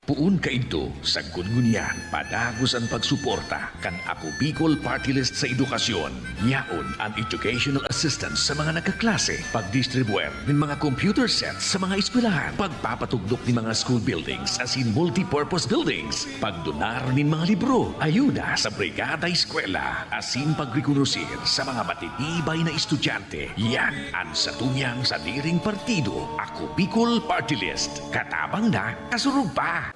Poon kaidto, sagkod ngunyan, padagos an pagsuporta kan Ako Bicol Party List sa edukasyon. Yaon an educational assistance sa mga nagkaklase, pagdistribuer nin mga computer sets sa mga eskwelahan, pagpapatugdok nin mga school buildings asin multipurpose buildings, pagdonar nin mga libro, ayuda sa Brigada Eskwela, asin pagrekonosir sa mga matitibay na estudyante. Yan an sato niyang sadiring partido, Ako Bicol Party List. Katabang na, kasurog pa!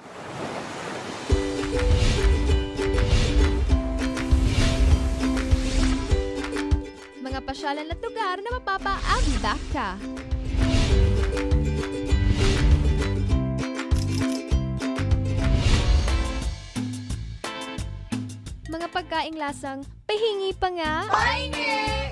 Mga pasyalan at lugar na mapapaagda ka. Mga pagkaing lasang pahingi pa nga. Pahingi!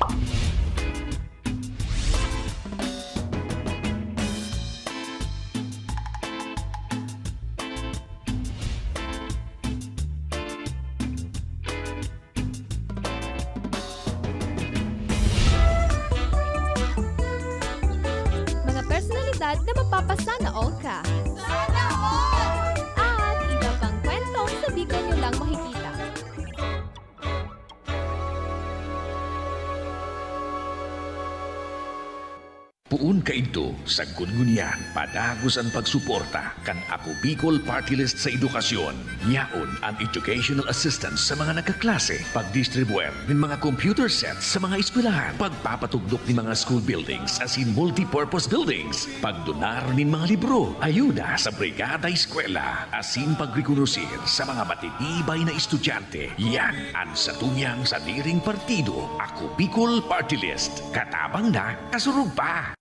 Mga personalidad na mapapasana all ka. Sana all! At iba pang kwentong sa Bicol nyo lang makikita. Poon kaidto, sagkod ngunyan, padagos an pagsuporta kan Ako Bicol Party List sa edukasyon. Yaon an educational assistance sa mga nagkaklase, pagdistribuer nin mga computer sets sa mga eskwelahan, pagpapatugdok nin mga school buildings asin multipurpose buildings, pagdonar nin mga libro, ayuda sa Brigada Eskwela, asin pagrekonosir sa mga matitibay na estudyante. Yan an sato niyang sadiring partido, Ako Bicol Party List. Katabang na, kasurog pa!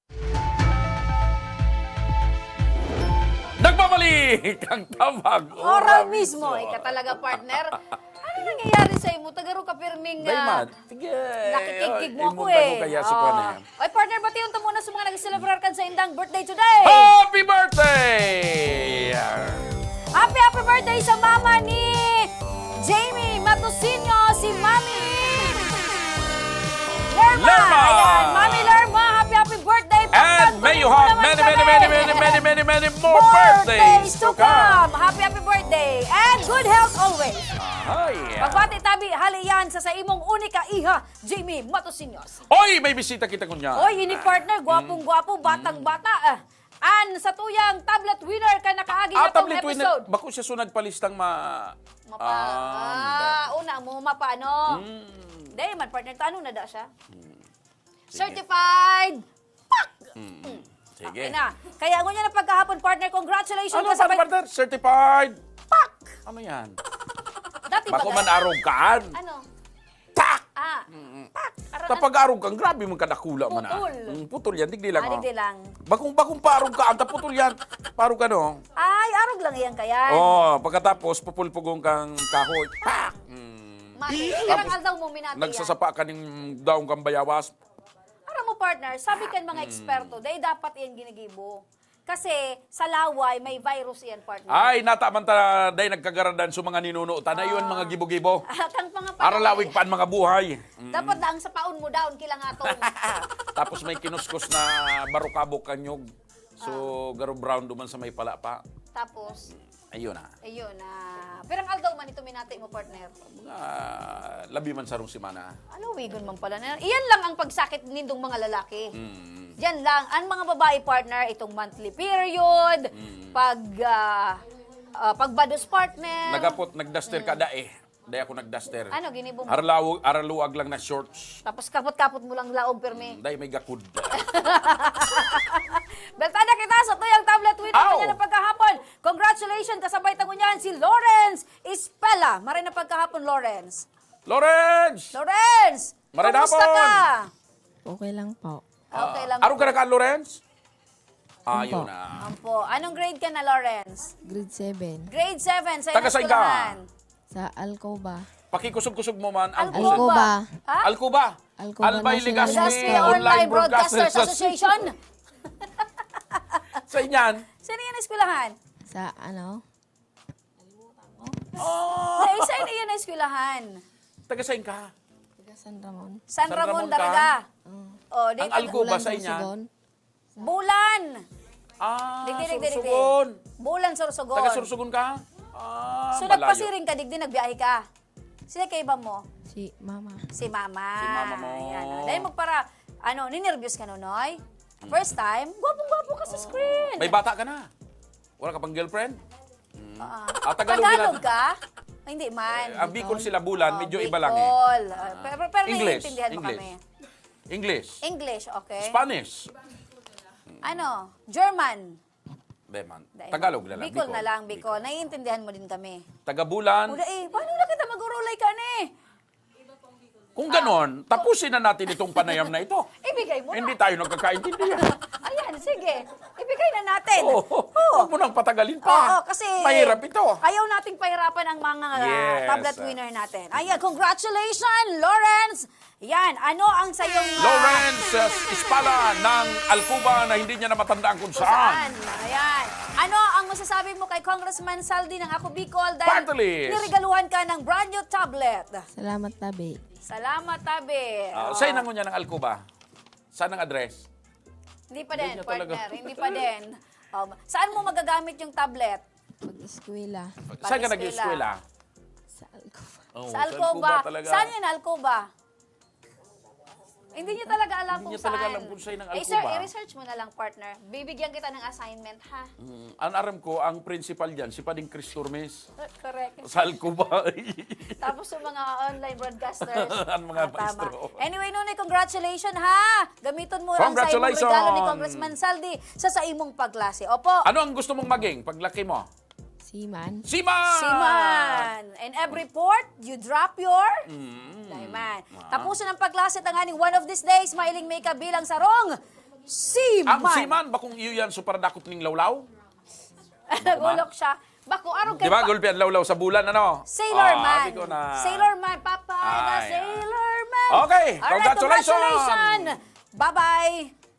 Nagbabalik ang tabang. Ora mismo, ika talaga, partner. Ano nangyayari sa imo? Tagaro ka pirming Dai ah, man. Sige. nakikigkig mo ako Imunta eh. ko kaya si Ah. Kuan eh. Oy, partner, bation ta muna sa mga nagselebrar kan sa indang birthday today. Happy birthday! Happy, happy birthday sa mama ni Jamie Matosinho, si Mami Lerma. Lerma. Ayan, Mami Lerma, happy, happy birthday. And may you have many, many, many, many, many, many, many more birthdays to come. Happy, happy birthday. And good health always. Ay. Pagbati tabi, hali yan sa, sa imong unika iha, Jamie Matosinhos. Oy, may bisita kita kunya. Oy, ini partner, gwapong-gwapo, batang-bata. Ah, an sa tuyang tablet winner ka nakaagi Ah, na tong tablet winner. Episode. Bako siya sunag palistang ma... Mapa, Ah, ah, una mo, mapa ano. Mm. Dahil man, partner, tanong na da siya. Sige. Certified! Pak! Mm. Sige. Okay na. Kaya ngunyan na pagkahapon, partner, congratulations Ano ka sa sa partner? Certified! Pak! Ano yan? Dati ba Bako ka- man arogan. Ano? Tak! Ah, Mm-mm. Pak! Arogan. Kapag arog kang, grabe mong kadakula man ah. Putol. Mm, putol yan, digdi lang. Ah, Oh. digdi lang. Bakong, bakong paarog ka, anta putol yan. Parog ka no? Ay, arog lang yan kaya. Oh, pagkatapos pupulpugon kang kahoy. Pak! Mm. Mati, pirang aldaw mo minati yan. Nagsasapa ka ning daong kang bayawas. Aram mo, partner, sabi kan mga eksperto, dahil dapat iyan ginigibo. Kasi sa laway, may virus iyan, partner. Ay, nata man ta, day nagkagaradan sa mga ninuno ta na iyon, mga gibo-gibo. Ah, kang mga Aralawig pa ang mga buhay. Mm. Dapat na ang sapaon mo daon, kilangaton. Tapos may kinuskus na barukabok kanyog. So, garo brown duman sa may palapa. Tapos, Ayun na. ayun na. Pirang aldaw man ito minati mo, partner? Mga labi man sarong semana. Ano, wigon man pala na. Iyan lang ang pagsakit nindong mga lalaki. Mm. Yan lang. Ang mga babae, partner, itong monthly period, Mm. pag, ah, ah, pagbados, partner. Nagapot, nagdaster ka, dae. Dai ako nagdaster. Ano, ginibo mo? Aralaw, araluag lang na shorts. Tapos kapot-kapot mo lang laog, pirmi. Mm, dai may gakud. Beltada kita sa tuyang tablet winner Aw! Ngunyan na pagkahapon. Congratulations, kasabay ta ngunyan si Lawrence Ispela. Maray na pagkahapon, Lawrence. Lawrence! Lawrence! Maray na Kumusta hapon! ka? Okay lang po. Okay lang Arog ka po. na ka, Lawrence? Ah, Opo. yun na. Ampo. Anong grade ka na, Lawrence? Grade seven. Grade seven. Sa Taga saan ka? Eskwelahan? Sa Alcoba. Pakikusog-kusog mo man ang Alcoba. puso. Ha? Alcoba. Alcoba Albay National Legazpi High School. Legazpi Online Broadcasters Association. Sa inyan? Saan yan eskwelahan? Sa ano? Oh, Sa isa na iyan na eskwelahan. Taga saan ka? Taga San Ramon. San San Ramon Ramon ka? talaga. Mm. Oh, di Ang ka- Alcoba Ulan sa po, inyan? Sugon. Bulan. Ah, Digdi, digdi, digdi. Sorsogon. Bulan, Sorsogon. Taga Sorsogon ka? Ah, So, malayo. nagpasiring ka, digdi, nagbiyahe ka? Sila kaiba mo? Si Mama. Si Mama. Si Mama mo. Ayan, oh. Dahil magpara, ano, ninervyos ka, Nonoy? First time? Gwapong-gwapo ka sa screen. May bata ka na? Wala ka pang girlfriend? Ah. Ah, Tagalog Tagalog na- ka? Ay, hindi man. Eh, ang Bicol sila, Bulan, Ah, medyo iba lang eh. Bicol. Ah, pero, pero English, naiintindihan mo English. kami. English. English, okay. Spanish. Ano? German. Di man. Dai. Tagalog na lang. Bicol na lang, Bicol. Naiintindihan mo din kami. Taga Bulan. Uda eh, paano na kita mag-urulay ka ni? Kung ganon, tapusin na natin itong panayam na ito. Ibigay mo na. Hindi tayo nagkakaintindihan. Ayan, sige. Ibigay na natin. Oo. Oo. Huwag mo nang patagalin pa. Oo, kasi Mahirap ito. ayaw nating pahirapan ang mga Yes. tablet winner natin. Ayan, congratulations, Lawrence! Yan, ano ang sayong... ah, Lawrence uh, Ispala ng Alcoba na hindi niya na matandaan kung kung saan. saan? Ayan. Ano ang masasabi mo kay Congressman Saldi ng Ako Bicol dahil Party list. Niregaluhan ka ng brand new tablet? Salamat, tabi. Salamat, tabi. Ah, Oh. Saan na ngunyan ang Alcoba? Saan ang address? Hindi pa Hindi din, niya talaga. Partner. Hindi pa din. Um, saan mo magagamit yung tablet? Pag-eskwela. Saan ka Pag-eskwela. nag-eskwela? Sa Alcoba. Oh, Sa Alcoba. talaga. Saan yun, Alcoba? Hindi niya talaga alam Hindi kung niya talaga saan. alam kung saan ang Eh, sir, Alcoba. i-research mo na lang, partner. Bibigyan kita ng assignment, ha? Mm, ang aram ko, ang principal dyan, si Pading Chris Turmes. Correct. Sa Alcoba. Tapos yung mga online broadcasters. Ang mga Ah, tama. maestro. Anyway, Nonoy, congratulations, ha? Gamiton mo ang sa imong Congratulations. Regalo ni Congressman Saldi sa sa imong pagklase. Opo. Ano ang gusto mong maging paglaki mo? Seaman. Seaman! Seaman. And every port, you drop your Mm. Daiman. Ah. Tapuson ang pagklase tanganing one of these days, mailing may kabilang sarong seaman. Ang seaman, bakong iyo yan, so paradakop ning lawlaw? Nag-ulok siya. Bako, arog kay Di ba, pa- gulpi ang lawlaw sa bulan, ano? Sailor Oh, Man. sabi ko na. Sailor Man, Papa, the Ay, ah. Sailor Man. Okay, Alright, congratulations. congratulations. Bye-bye.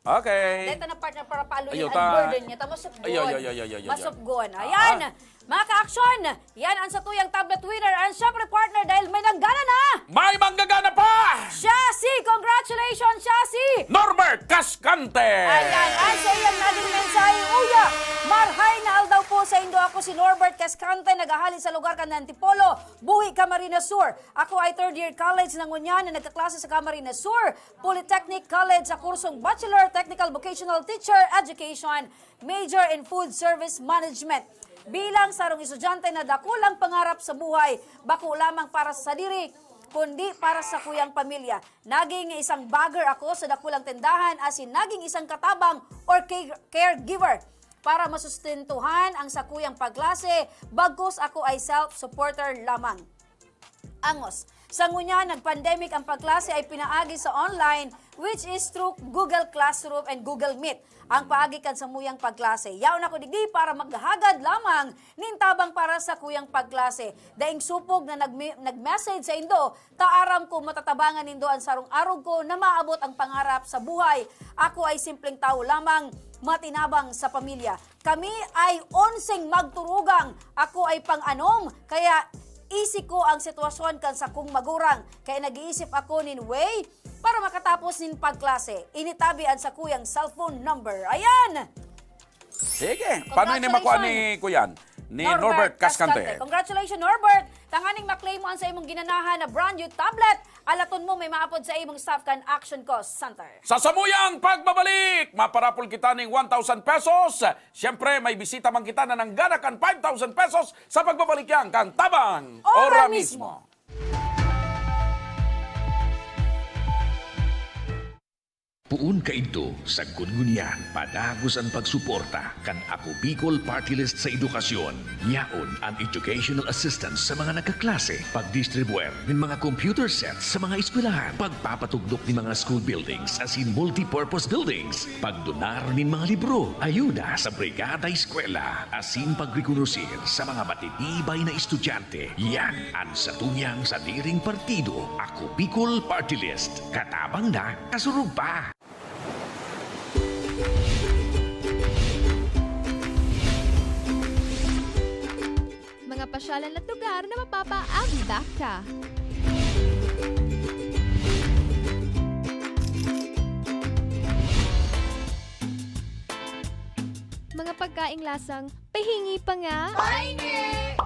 Okay. Dito na, partner, para paaluhin Ayo, ang ta- burden niya. Tamo, supgon. Ay, ay, ay, ay, ay, ay, ay. Masupgon. Ah. Ayan. Mga ka-aksyon, yan ang satuyang tablet winner. And syempre, partner, dahil may nanggana na. May manggagana pa! Siya si, congratulations, siya si Norbert Cascante! Ayan, ang sa iyang naging mensahe, uya, marhay na aldaw po sa indo. Ako si Norbert Cascante, naghahali sa lugar kan Antipolo, Buhi, Camarines Sur. Ako ay third year college na ngunyan na nagkaklase sa Camarines Sur Polytechnic College sa kursong Bachelor Technical Vocational Teacher Education, major in Food Service Management. Bilang sarong estudyante na dakulang pangarap sa buhay, bako lamang para sa sadiri, kundi para sa kuyang pamilya. Naging isang bagger ako sa dakulang tindahan, asin naging isang katabang or care-, caregiver para masustentuhan ang sakuyang pagklase, bagkus ako ay self-supporter lamang. Angos. Sa ngunyan, nag-pandemic, ang pagklase ay pinaagi sa online, which is through Google Classroom and Google Meet. Ang paagi kan samuyang pagklase. Yaon ako digdi para maghagad lamang nin tabang para sa kuyang pagklase. Daing supog na nagme-, nag-message sa indo, ta aram ko matatabangan nindo an sarong arog ko na maabot ang pangarap sa buhay. Ako ay simpleng tawo lamang, matinabang sa pamilya. Kami ay onseng magturugang. Ako ay pang-anom, kaya isi ko ang sitwasyon kan sakong magurang. Kaya nag-iisip ako nin way para makatapos nin pagklase. Initabi an sakuyang cellphone number. Ayan! Sige, paano ini makuha ni Congratulations. Kuyan? Ni Norbert Norbert Cascante. Cascante. Congratulations, Norbert! Tanganing ma-claim mo ang sa imong ginanahan na brand new tablet. Alaton mo, may maapod sa imong staff kan Action Call Center. Sa samuyang pagbabalik, maparapol kita ning one thousand pesos. Siyempre, may bisita man kita na nanggana kan five thousand pesos sa pagbabalik yan kan Tabang Ora Ora mismo. mismo. Poon kaidto, sagkod ngunyan, padagos an pagsuporta kan Ako Bicol Party List sa edukasyon. Yaon an educational assistance sa mga nagkaklase, pagdistribuer nin mga computer sets sa mga eskwelahan, pagpapatugdok nin mga school buildings asin multipurpose buildings, pagdonar nin mga libro, ayuda sa Brigada Eskwela, asin pagrekonosir sa mga matitibay na estudyante. Yan an satuyang sadiring partido, Ako Bicol Party List. Katabang na, kasurog pa! Mga pasyalan at lugar na mapapaagi ka. Mga pagkaing lasang pahingi pa nga. Pahingi!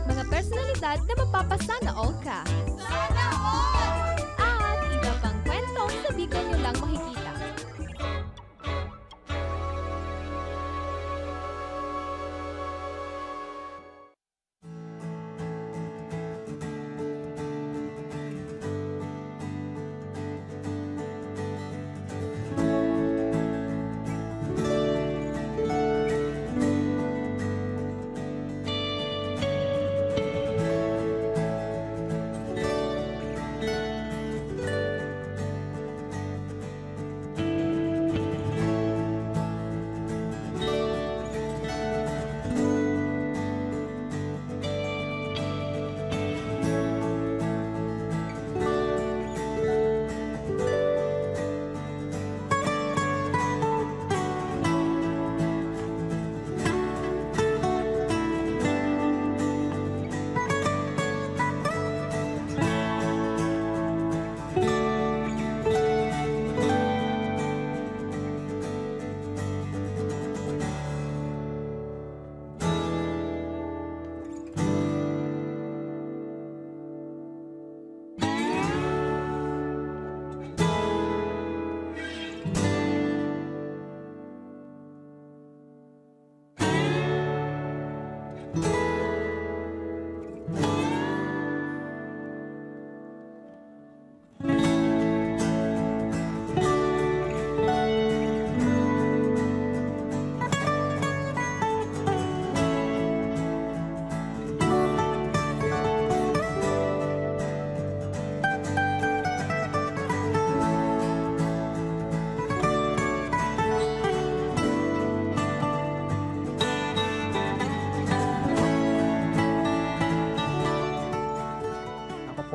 Mga personalidad na mapapasana all ka. Sana all! At iba pang kwento sa Bicol nyo lang makikita.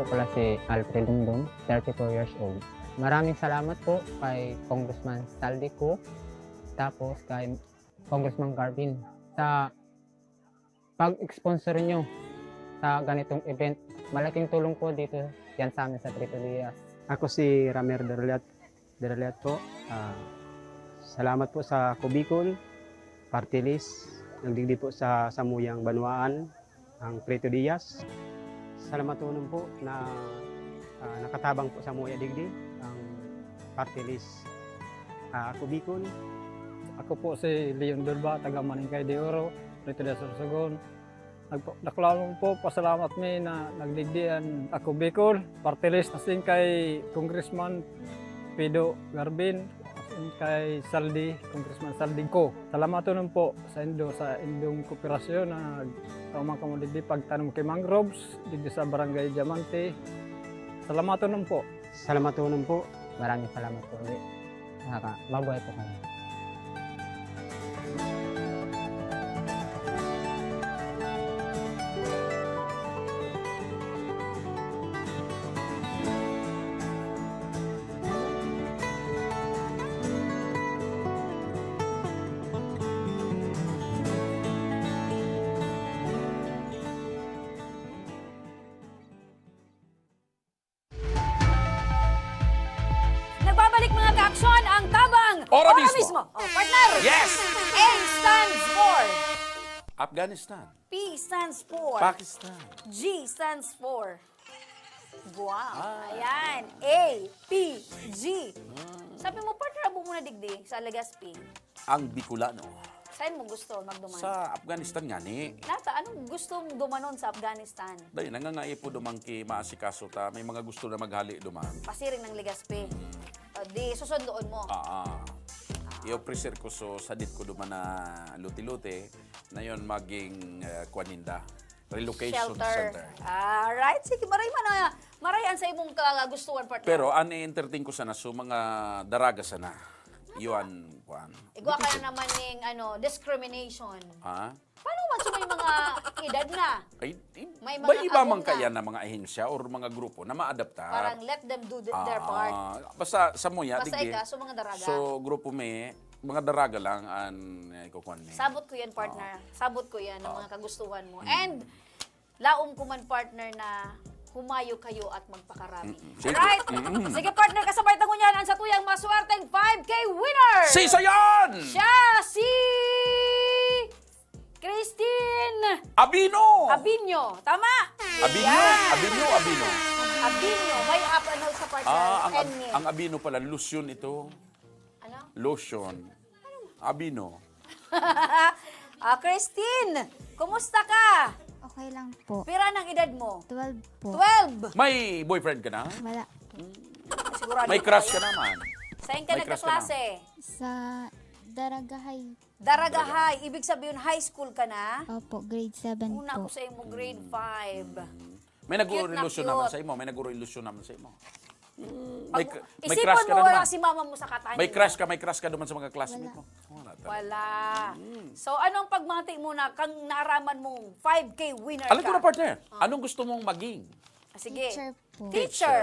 Pala si Alfred Dungdung, thirty-four years old. Maraming salamat po kay Congressman Saldi Co, tapos kay Congressman Garvin sa pag-sponsor nyo sa ganitong event. Malaking tulong po dito yan sa amin sa Trito Diaz. Ako si Ramer Derliat, Derliat po. Ah, salamat po sa Kubikol, Party List, nagdigdi po sa samuyang banwaan, ang Trito Diaz. Salamaton po na, ah, nakatabang po sa muya digdi, ang Party List, ah, Kubikol. Ako po si Leon Durba, taga Maningkay de Oro, Trito de Sorsogon. Nagpa-, dakulanon po, pasalamat mi na nagdigdi an Ako Bicol, Party List, asin kay Congressman Pido Garbin, asin kay Saldi, Congressman Saldi Co. Salamaton po sa indo, sa indong kooperasyon na nagtao man kamo digdi pagtanom ki mangroves, digdi sa Barangay Diamante. Salamaton po. Salamaton po. Maraming salamat po ulit. Nakaka-, mabuhay po kami. Nagbabalik, mga kaaksyon, ang Tabang Ora Ora Mismo. Mismo. Oh, partner! Yes! A stands for Afghanistan. P stands for Pakistan. G stands for Guam. Ah. Ayan. A, P, G. Ah. Sabi mo, partner, abo mo na digdi sa Legazpi. Ang Bicolano. Saan mo gusto magduman? Sa Afghanistan nga ni. Nata, anong gusto mong dumanon sa Afghanistan? Dahil nangangaipod duman ki maasikaso ta, may mga gusto na maghali duman. Pasiring ng Legazpi. Mm. O, di, susundoon mo. Ah, ah. I-officer ko, so, sadit ko duman na lote-lote, na yon maging, eh, kuwan ninda. Relocation Shelter. Center. Alright. Sige, maray man, ah, maray an sa imong kagustuhan, partner. Pero an i-entertain ko sana, so, mga daraga sana. Iyo an, kuwan. Igwa ka na naman ning, ano, discrimination. Ha? Paano man sa may mga edad na? Ay, i-, May may mga iba man agom na. Kaya na mga ahensya or mga grupo na maadaptar? Parang let them do the, their part. Ah, basta sa muya, Basta digdi. Ika, so mga daraga. So, grupo mi, mga daraga lang an, eh, kukuan mi. Sabot ko yan, partner. Oo. Sabot ko yan, ang Oo. Mga kagustuhan mo. Mm. And, laom ko man, partner, na humayo kayo at magpakarami. Mm-mm. Sige. Alright? Mm-mm. Sige, partner, kasabay ta ngunyan ang satuyang maswerteng five K winner! Sisa yan! Siya si Christine Abino! Abino. Tama? Abino? Yan. Abino, Abino. Abino. May up and out sa partner. Ah, ang ab-, N niya. Ang Abino pala, lotion ito. Ano? Lotion. Abino. Ah, Christine, kumusta ka? Okay lang po. Pira ng edad mo? Twelve po. Twelve! May boyfriend ka na? Wala. Sigurado May ka crush ba ka yan? Naman. Saan ka May crush ka nagkaklase? Sa Daragahay. Daragahay. Ibig sabihin, high school ka na? Opo, grade seven Una po. Ako sa imo, grade five. Mm. May Cute na nag-relasyon naman cute. Sa imo, may nag-relasyon naman sa imo. Mm, Pag may cr-, may isipon crush ka mo, na wala naman. Si mama mo sa katanya. May crush ka, may crush ka naman sa mga classmate Wala. Mo. Wala talaga. Wala. Mm. So, anong pagmati mo na kang naaraman mong five K winner Alam ko ka? Na, partner. Ah. Anong gusto mong maging? Ah, sige. Teacher po. Teacher. Teacher.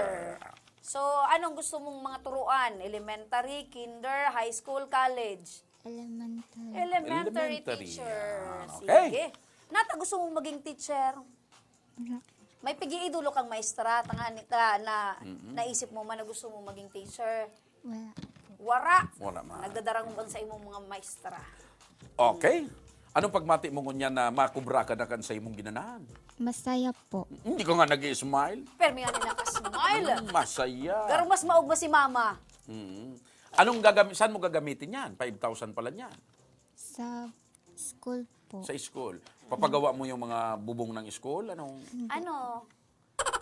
So, anong gusto mong mga turuan? Elementary, kinder, high school, college? Elementary. Elementary Elementary. Teacher. Yan. Okay. Sige. Nata, gusto mong maging teacher? Wala. May pag-iidolo kang maestra, tangani ka na Mm-mm. Naisip mo man na gusto mo maging teacher? Wala. Wara. Wala man. Nagdadarangog ang sa imong mga maestra. Okay. Anong pagmati mo ngunyan na makubra ka na kan sa imong ginanahan? Masaya po. Hindi ka nga nag-i-smile. Pero may ano nakasmile. Mm, masaya. Pero mas maugma si mama. Mm. Anong gagami-, saan mo gagamitin yan? Five thousand pala niyan. Sa school po. Sa school. Papagawa mo yung mga bubong ng school? Anong Ano?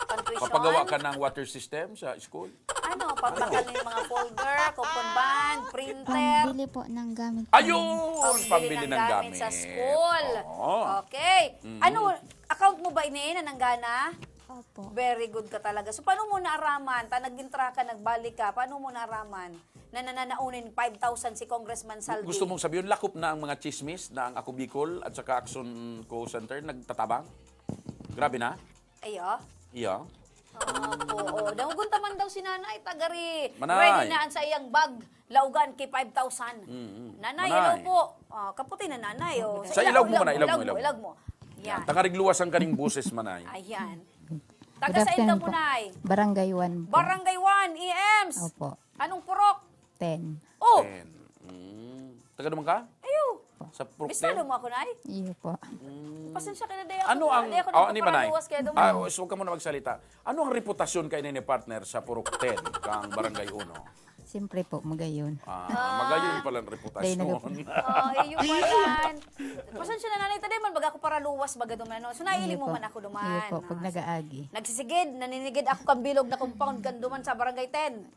Pang-tuition? Papagawa ka ng water system sa school? Ano? Pagbakal ng mga folder, coupon bond, printer. Pambili po ng gamit. Ayun! Pambili Pambili ng ng gamit sa gamit. School. Oo. Okay. Mhm. Ano? Account mo ba ini na nanggana? Opo. Very good ka talaga. So, paano mo naaraman? Ta nag-intra ka, nagbalik ka. Paano mo naaraman na nananaon nin five thousand si Congressman Saldi? Gusto mong sabihin, lakop na ang mga chismis na ang Ako Bicol at saka Action Co Center nagtatabang? Grabe na? Ayo. Iyo. Opo, oh. Dangogon ta man daw si Nanay, tagari. Manay. Ready na ang sa iyang bag. Laugan kay five thousand. Mm, mm. Nanay, Manay. Hello po. Ah, kaputi na Nanay, oh. Sa ilag mo, Manay, ilag mo, ilag mo, ilag mo. Yan. Yan. Tagarig luwas ang kaning boses, Manay. Ayan. Taga Good saan ka afternoon po, po. Nay? Barangay one po. Barangay one, E Ms. Opo. Anong purok? Ten. Oh! Ten. Mm. Taga naman ka? Ayo. Sa Purok Bistado ten? Mo ako, Nay? Iyo po. Mm. Pasensya ka na, day ako. Ano ang, Day ako oh, ano ba, Nay? Nagpaparaluwas kaya duman. Ah, oh, so huwag ka muna magsalita. Ano ang reputasyon kayo ni partner sa Purok ten, kang Barangay Uno? Siyempre po, magayon. Ah, Ah. Magayon pala ang reputasyon. Dahil nag- Ah, iyo pala. Pasensya na, Nanay, taday man, baga ako paraluwas, baga duman, no? So, nailing Iyo mo po. Man ako duman. Iyo po, pag Ah, nagaagi. Nagsisigid, naninigid ako kan bilog na compound kan duman sa Barangay ten.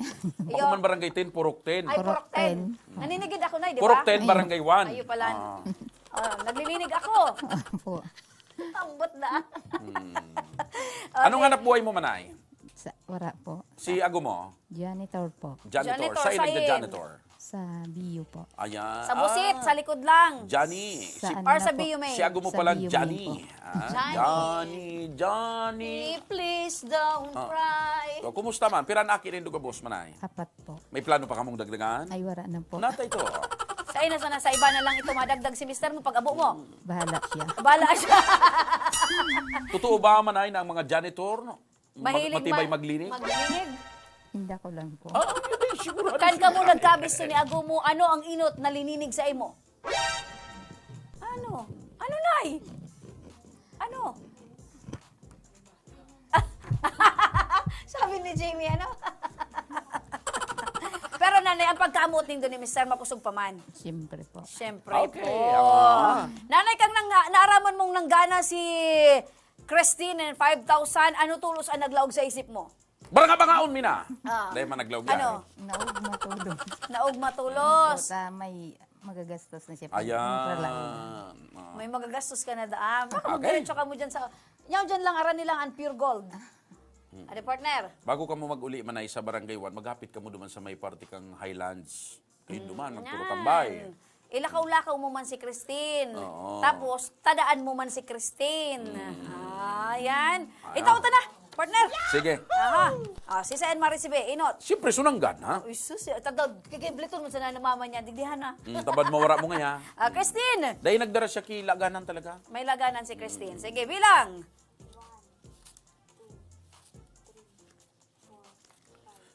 Iyo. Bako man Barangay ten, Purok ten. Ay, Purok Purok ten. ten. Naninigid ako, Nay, di ba? Purok ten, Ayun. Barangay one. Ayun pala. Ah. Oh, naglilinig ako. Opo. Ambot na. Hmm. Okay. Anong hanap buhay mo, Manay? Sa, wala po. Si ago mo? Janitor po. Janitor. Janitor. Saan Saan? Nagja-janitor? Sa B U po. Ayan. Sa Busit, Ah. Sa likod lang. Johnny. Sa Si ano Or na sa po? B U May. Si ago mo Sa pala, B U May Johnny. po. Ah, Johnny. Johnny, Johnny. Please don't Ah. cry. So, kumusta man? Pira na aki rin duga boss, Manay? Apat po. May plano pa kamong dagdagan? Ay, wala na po. Natay to. Sa ina sana, sa iba na lang ito madagdag si mister mo pag abo mo. Bahala siya. Bala siya. Totoo ba, Manay, na ang mga janitor, no? Mag-, Mahilig matibay ma-, maglinig? Maglinig? Hindi ko lang po. Ah, hindi, sigurado Kan siya. Kamo nagkabisto ni ago mo, ano ang inot na lininig sa imo? Ano? Ano, Nay? Ano? Sabi ni Jamie, ano? Pero, Nanay, ang pagkaamot nindo ni mister makosog pa man. Siyempre po. Siyempre Okay, po. ah. Nanay, kang nang-, naaraman mong nanggana si Christine and five thousand, ano tolos ang naglaog sa isip mo? Baranga-bangaon mi na. Ah. Dahil man naglaog Ano? yan. Naog matulos. Naog matulos. Puta, may magagastos na siya. Ayan. Mura lang. Ah. May magagastos ka na daan. Baka Okay. Magdiretso ka mo dyan sa, yaw dyan lang, aran nilang ang pure gold. Hmm. Ano, partner? Bago ka mo mag-uli, Manay, sa Barangay one, maghapit ka mo duman sa may parte kang Highlands. Kayo duman, Mm, magturo yan. Tambay. Ilakaw-lakaw mo man si Christine. Oo. Tapos, tadaan mo man si Christine. Mm. Ah, yan. Ayan. Itaw ta na, partner. Sige. Aha. Ah, si Sayan Marisibe, inot. Siyempre, sunanggan, ha? Uy, sus, tadad, kikibliton mo sa nanamama niya, digdihan na. Mm, tabad mawara mo nga, ha? Ah, Christine! Dahil nagdara siya kilaganan talaga. May laganan si Christine. Mm. Sige, bilang.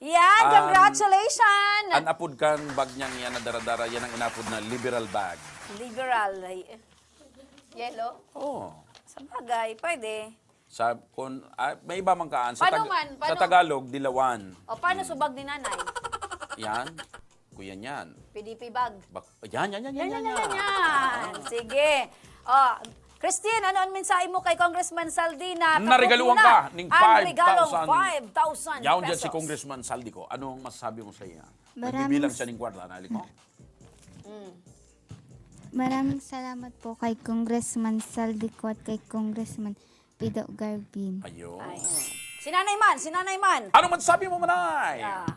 Yan, Um, congratulations! An apod kan bag niyang yan na dara-dara, yan ang inapod na liberal bag. Liberal, ay, yellow? Oo. Sa bagay, pwede. Sa, kung, ah, may iba man kaan. Sa Paano Tag-, man? sa Paano? Tagalog, dilawan. O, paano subag ni nanay? Yan. Kuya niyan. P D P bag. Bak-, yan, yan, yan, yan, Yan, yan, yan, yan, yan. yan. Sige. Oh, Christine, ano ang mensahe mo kay Congressman Saldi na Naregaluhan kapupunan ka ning ang regalong five thousand. Five thousand Yaon dyan si pesos? Congressman Saldi ko. Anong masasabi mo sa iya? Maraming Nagbibilang s- siya ning kwarta, nali ko? Mm. Maraming salamat po kay Congressman Saldi ko at kay Congressman Pido Garbin. Ayun. Ay. Si Nanay Man, si Nanay Man. Ano man sabi mo, Manay? Ah.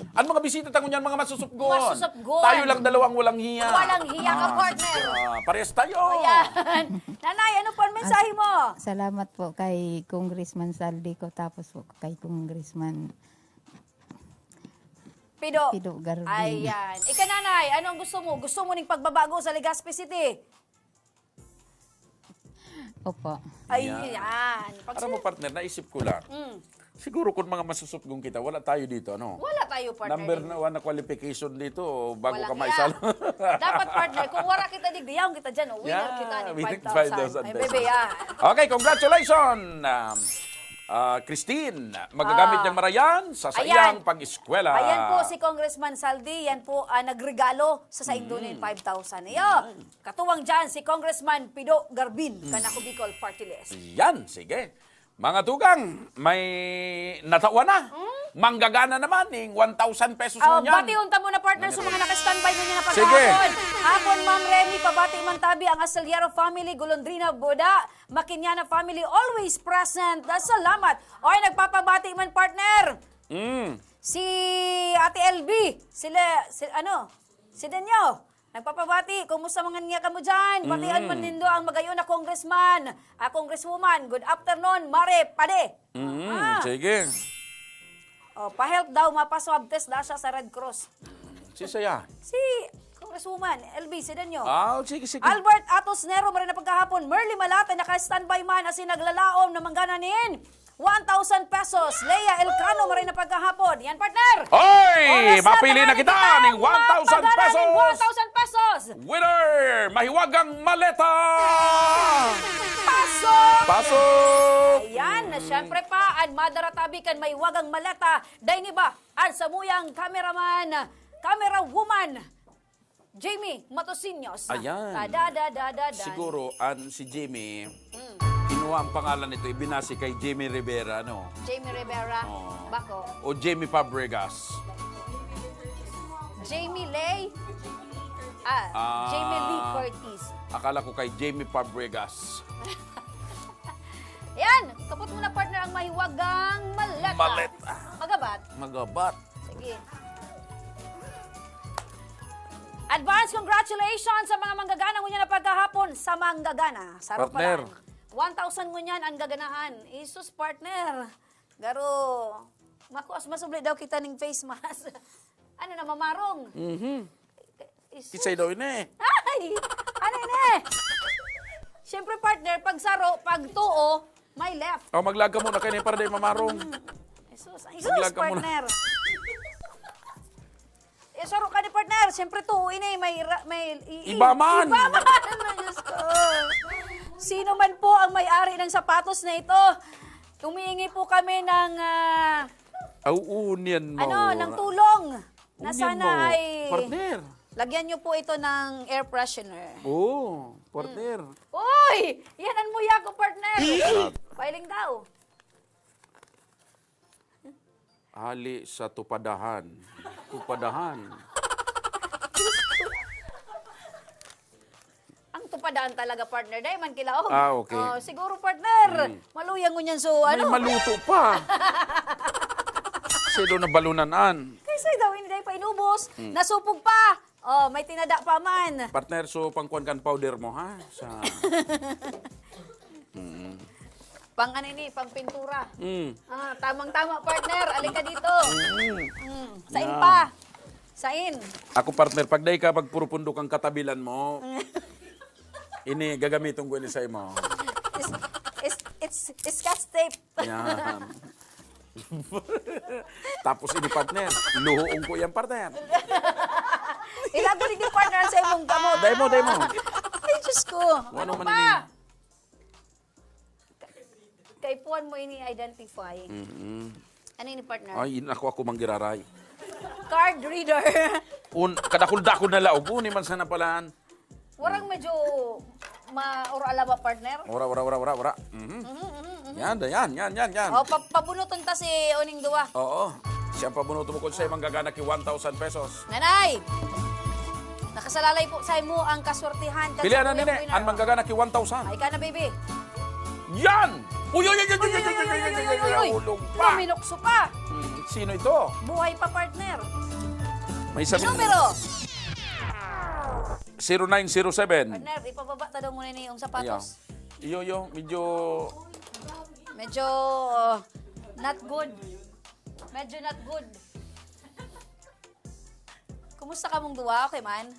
Ang mga bisita tango niyan, mga masusupgon. Masusupgon. Tayo lang dalawang walang hiya. Walang hiya ka, Ah, partner. ah, parehas tayo. O, yan. Nanay, ano po ang mensahe mo? Salamat po kay Congressman Saldi ko, tapos po kay Congressman Pido. Pido Garbin. Ayan. Ika, Nanay, ano ang gusto mo? Gusto mo ning pagbabago sa Legazpi City? Opo. Ayan. Ayan. Pag Alam mo, sin- partner, naisip ko lang. Mm. Siguro kung mga masusupgon kita, wala tayo dito, ano? Wala tayo, partner, Number dito. na one na qualification dito, bago Walang ka maisalo. iya. Dapat, partner, kung wala kita digdi, yaon kita dyan, oh, winner Yeah, kita ni winner five thousand. five thousand Ay, pesos. bebe, ah. Okay, congratulations, um, ah, Christine. Magagamit Ah. niyang marayan sa Ayan. saiyang pag-eskwela. Ayan po si Congressman Saldi. Yan po, ah, nagregalo sa saindo Mm. nin five thousand. Iyo. Ayan. Katuwang dyan, si Congressman Pido Garbin, Mm. kan Ako Bicol Party List. Yan, sige. Mga tugang, may natawan na. Mm. Manggagana naman ning one thousand pesos Ah, ngunyan. bation ta muna, partner, sa mga naka-standby ngunyan na Sige. pagkahapon. Hapon, Ma'am Remy, pabati man tabi ang Astillero family, Golondrina Boda, Makinyana family, always present. Ah, salamat. Oy, nagpapabati man, partner. Mm. Si Ate L B, sila, si, ano, si Danyo. Nagpapabati, kumusta man ngunyan kamo dyan? Batian man nindo ang magayon na congressman, ah, congresswoman. Good afternoon, Mare Pade. Mm, sige. Oh, pa-help daw, mapa-swab test daw siya sa Red Cross. Si saya. Si Congresswoman L B Sedeño. Ah, sige, sige. Albert Atos Nero, maray na pagkahapon. Merly Malate, naka-standby man, asin naglalaom na manggana nin one thousand pesos. Lea Elcano, maray na pagkahapon. Yan, partner! Oy! Oras na, Mapili na tanganing kita kita ning one thousand magpagana ning pesos! one thousand pesos! Winner! Mahiwagang maleta! Pasok! Pasok! Ayan, na syempre pa, an madaratabi kan mahiwagang maleta, dai ni ba, an samuyang cameraman, camera woman, Jamie Matosiños. Ayan. Kadadadadadan. Siguro, an si Jimmy, Mm. Kinuha ang pangalan nito, ibinase kay Jimmy Rivera, no? Jamie Rivera. Oo. Bako. O Jimmy Fabregas. Jamie Lay. Ah, Ah. Jamie Lee Curtis. Akala ko kay Jimmy Fabregas. Yan! Kapot mo na, partner, ang mahiwagang maleta. Maleta. Magabat. Magabat. Sige. Advance congratulations sa mga manggagana ngunyan na pagkahapon sa manggagana. Sa Partner. One thousand ngunyan ang gaganahan. Isus, partner. Garo, makuas masubli daw kita ning face mask. Ano na, mamarong? Mhm. Isus. Kisay daw ini. Ay! Ano ini? Siyempre, partner, pag saro, pag tuo, may left. O, maglaag ka muna kaini para di mamarong. Jesus, ay, Maglaag Jesus, ka muna. Partner. Eh, saro ka ni partner. Siyempre, tuo ini. May, ra- may i- i- Iba man. Iba man. Ay, Diyos ko. Sino man po ang may-ari ng sapatos na ito, humihingi po kami ng, ah, Aw, unian mo. ano, ng tulong na Unian sana mo. ay Partner. lagyan niyo po ito ng air freshener. Oo, partner. Uy! Yan ang muya ko, partner. Yan. Pailing daw. Ali sa tupadahan. Tupadahan. Ang tupadahan talaga, partner. Dahil man kilaog. Ah, okay. Oh, siguro, partner. Hmm. Maluyang ngunyan so, May ano? Maluto pa. Sino na balunanan? Kaysa daw, hindi pa inubos. Hmm. Nasupog pa. Oh, may tinada pa man. Partner, so pangkuan kan powder mo, ha? Sa... Mm. Pang ano ini, pang pintura. Mm. Ah, tamang-tama, partner. Alika dito. Mm. Mm. Sain Yeah. pa. Sain. Ako, partner, pag dai ka magpurupundok ang katabilan mo, ini gagamiton ko ini sa imo. It's, it's, it's, it's scotch tape. Yan. Tapos ini, partner, luhoon ko yan, partner. Ilago ni partner sa imong kamot. Dai mo, dai mo. Ay, Diyos ko. Ano Ano man pa? ini? Kaipuhan mo ini identify. Mm-mm. Ano ini, partner? Ay, in ako, ako manggiraray. Card reader. Un, kadakul-dakul na laog, uni man sana palaan. Warang medyo ma or alaba, partner? Ora, ora, ora, ora, ora. Mhm. Mhm, mhm, mhm. Yan, da, yan, yan, yan, yan. O, pa pabunuton ta si uning duwa. Oo. Siya pabunuto mo kung sa'yo manggagana ki one thousand pesos. Nanay! Nakasalalay po sa imo ang kaswertihan. Pilihan na Katsuyang nini, winner. Ang manggagana ki one thousand. Ay ka na, baby. Yan! Uy, uy, uy, uy, uy, Uy, uy, uy, uy, uy, uy, uy, uy. Ulog pa! Luminukso pa. Hmm, sino ito? Buhay pa, partner. May isa Numero. Zero nine zero seven. Partner, ipababa ta daw muna ini yung sapatos. Iyo, iyo, medyo... Medyo uh, not good. Medyo not good. Kumusta kamong duwa? Okay man?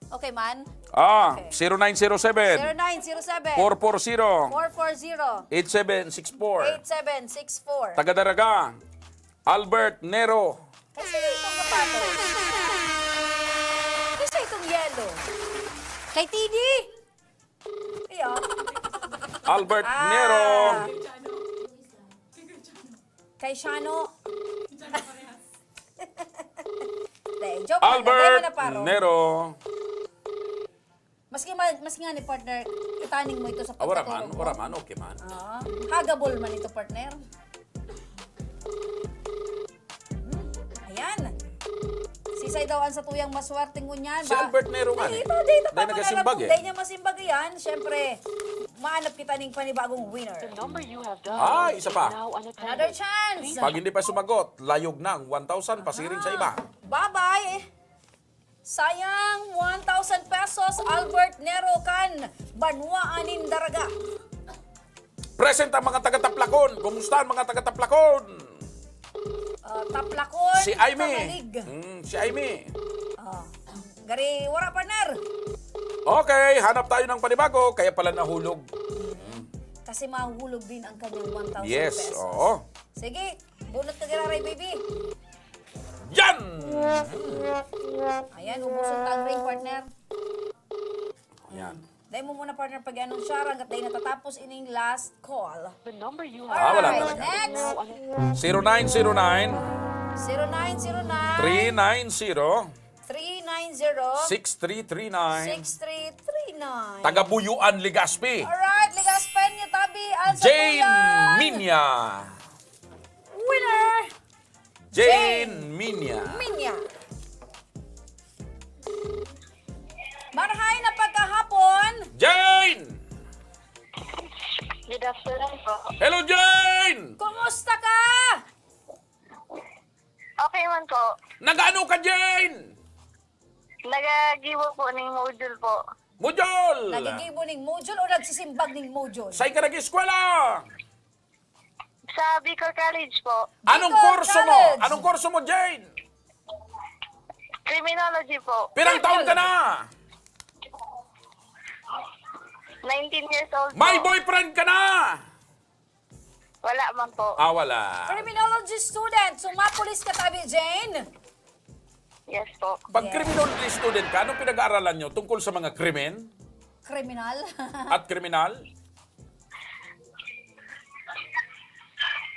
Okay man? Ah, Okay. zero nine zero seven, Zero nine zero seven, four four zero, four four zero, eight seven six four. eight seven six four. Taga Daraga, Albert Nero. Kasi itong sapatos. Kasi itong yellow. Kay T D. Iyo. Albert Ah. Nero. Kay Shano. Hindi, joke lang. Albert Dahil na paro. Nero. Maski, ma- maski nga ni partner, itaning mo ito sa Ah, wala man, pagkatulog mo. Wala man, okay man. Ah, hagabol man ito, partner. Hmm, ayan. Sisay daw ang satuyang maswerteng ngunyan. Si Albert Nero nga, Dahil eh. ito, dahil ito, Dahil nagkasimbag, eh. Dahil niya masimbag yan, syempre, maanap kita ning panibagong winner. The number you have dialed Ah, isa pa. is now unattended. Another chance. Pag hindi pa sumagot, layog ng one thousand pasiring sa iba. Bye-bye. Sayang, one thousand pesos, Albert Nero kan Banwaan nin Daraga. Present ang mga taga-Taplacon. Kumusta ang mga taga-Taplacon? Ah, Taplacon, Si Aimee. Kamalig. Mm, si Aimee. Ah, gari, wala, partner. Okay, hanap tayo ng panibago. Kaya pala nahulog. Kasi mahulog din ang kanyang one thousand Yes, pesos. oo. Sige, bunot ka, Giraray, baby. Yan! Ayan, ubuson ta ang ring, partner. Yan. Dai mo muna, partner, pag-anunsya, hanggat dai natatapos ining last call. The number you Ah, wala Alright, talaga. next. Zero nine zero nine, zero nine zero nine, three nine zero, three nine zero, six three three nine. six three three nine. Taga Buyuan, Legazpi. Alright, Legazpeño tabi, ang Jane sabuyan. Minya. Winner! Jane Jane Minya. Minya. Marhay na pagkahapon. Jane! Good afternoon po. Hello, Jane! Kumusta ka? Okay man po. Nag-ano ka, Jane? Nagagibo po ning module po. Module! Nagigibo ning module o nagsisimbag ning module? Saan ka nag-eskwela? Sa Bicol College po. Anong Bicol kurso mo? College. Anong kurso mo, Jane? Criminology po. Pirang taon ka na? Nineteen years old May po. boyfriend ka na? Wala man po. Ah, wala. Criminology student. So, mapulis ka tabi, Jane? Yes po. Pag Yes. criminology student ka, anong pinag-aaralan nyo tungkol sa mga krimen Kriminal? at kriminal?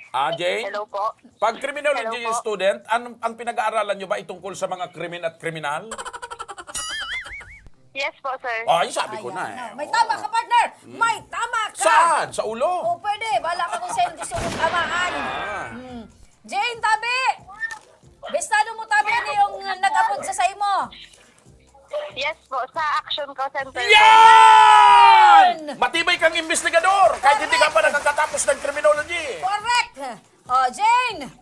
Ah, Jane? Hello po. Pag criminology Hello po. student, an-, ang pinag-aaralan nyo ba ay tungkol sa mga krimen at kriminal? Yes po, sir. Ay, sabi ko Ayan na eh. na. May Oo. tama ka, partner! Mm. May tama ka! Saan? Sa ulo? O, pwede. Bahala ka kung saan gusto mong tamaan. Ah. Hmm. Jane, tabi! Bestado mo, tabi, ano yung nag-abot sa saimo? Yes po, sa Action Call Center po. Yan! Matibay kang investigador kahit hindi ka pa Correct. nakakatapos ng criminology. Correct! O, Jane!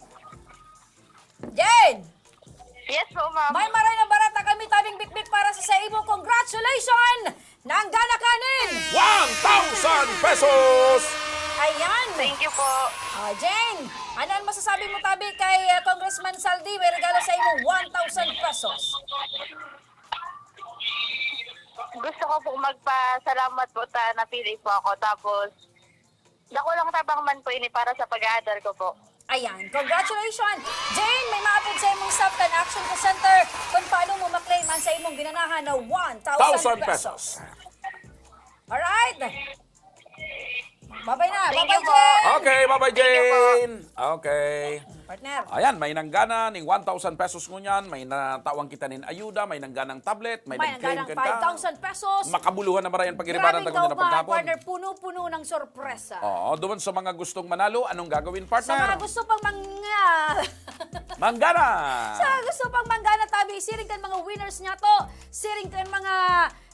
Jane! Yes po, ma'am. May maray na barata kami tabing bitbit para sa, sa imo. Congratulations! Nanggana ka nin One thousand pesos! Ayan! Thank you po. Ah, Jane, ano ang masasabi mo tabi kay, ah, Congressman Saldi? May regalo sa imo, one thousand pesos. Gusto ko po magpasalamat po ta napili po ako. Tapos, dako lang tabang man po ini para sa pag-aadar ko po. Ayan, congratulations! Jane, may maapod sa imong staff kan Action Call Center kung paano mo ma-claim ang sa imong ginanahan na one thousand Thousand pesos. pesos. Alright! Babay na! Thank Babay, you po. Jane! Okay, bye-bye, Thank you po. Jane! Okay. Partner. Ayan, may nanggana ning one thousand pesos ngunyan, may natawang kita nin ayuda, may nangganang tablet, may May nag-claim nangganang kan ka. five thousand pesos. Makabuluhan na marayan pag-iribaran Grabeng ta ngunyan na kaugmahan, pagkahapon. partner, puno-puno ng sorpresa. Oo, doon sa mga gustong manalo, anong gagawin, Sa partner? mga gusto pang mga Manggana! Sa gusto pang manggana tabi, siring kan mga winners niya to, siring kan mga,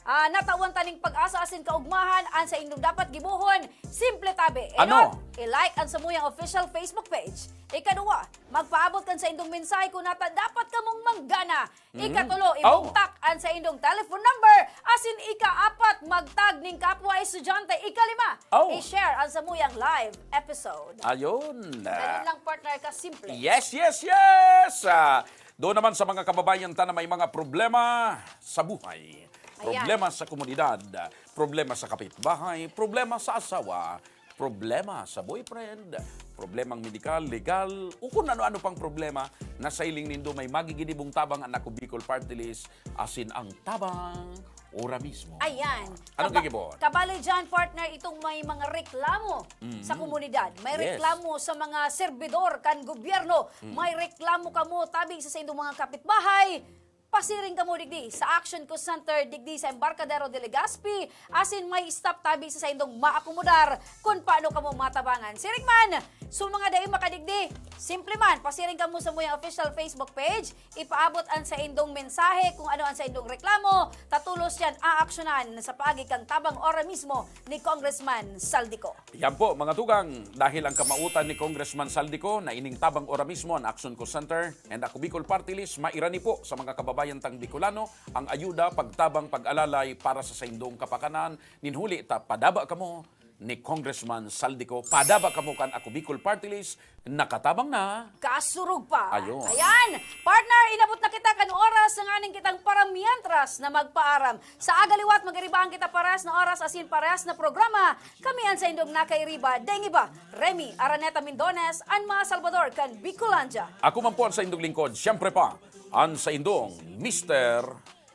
ah, natawan taning pag-asa asin kaugmahan, ang sa indong dapat gibohon, simple tabi. Ano? Enot, i-like ang samuyang official Facebook page. Ikaduwa, magpaabot kan sa indong mensahe kung nata dapat kamong manggana. Mm. Ikatulo, Oh. ibugtak ang sa indong telephone number. Asin ikaapat, magtag ning kapwa estudyante. Ikalima, Oh. i-share ang samuyang live episode. Ayun. Ganun lang, partner, ka simple. Yes, yes, yes! Ah, doon naman sa mga kababayan ta na may mga problema sa buhay. Ayan. Problema sa komunidad, problema sa kapitbahay, problema sa asawa, problema sa boyfriend, problemang medikal, legal, o kung ano-ano pang problema na sa hiling nindo may magiginibong tabang ang Ako Bicol Party List, asin ang tabang ora mismo. Ayan. Anong Kaba-, gigibohon? kabali dyan, partner, itong may mga reklamo Mm. sa komunidad. May Yes. reklamo sa mga serbidor kan gobyerno. Mm. May reklamo kamo tabi sa saindong mga kapitbahay. Pasiring kamo digdi sa Action Call Center digdi sa Embarcadero de Legazpi, asin may staff tabi sa saindong maakomodar kun paano kamo matabangan. Siring man, sa mga dai makadigdi, simple man, pasiring kamo sa muyang official Facebook page, ipaabot ang saindong mensahe kung ano ang saindong reklamo, ta tolos yan aaksyonan sa paagi kan tabang ora mismo ni Congressman Saldico. Yan po, mga tugang, dahil ang kamautan ni Congressman Saldico na ining tabang ora mismo ang Action Call Center and Ako Bicol Party List, mairani po sa mga kababayan Ayan tang Bicolano, ang ayuda, pagtabang, pag-alalay para sa saindong kapakanan. Nin huli ta, padaba kamo ni Congressman Zaldy Co, padaba kamo kan Ako Bicol Party List, nakatabang na. Kasurog pa. Ayun. Ayan. Partner, inabot na kita kan oras na nganing kitang paramientras na magpaaram. Sa aga liwat, magiribaan kita pares na oras asin pares na programa. Kami an saindong nakairiba, daing iba, Remy Araneta Mindones, an mga Salvador kan Bicolandia. Ako man po ang saindong lingkod, siyempre pa, ang saindong Mister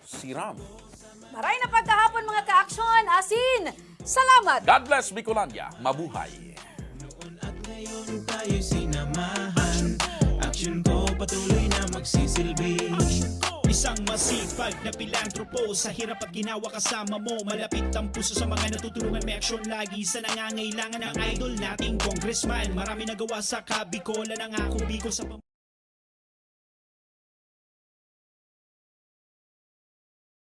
Siram. Maray na pagkahapon, mga kaaksyon, asin salamat! God bless Bicolandia. Mabuhay. Noon at ngayon tayo'y sinamahan. Action ko patuloy na magsisilbi. Isang masipag na pilantropo. Sa hirap at ginawa kasama mo, malapit ang puso sa mga natutulungan. May aksyon lagi sa nangangailangan. Ang idol nating congressman, marami nagawa sa Kabikolan. Ang Ako Bicol sa pam-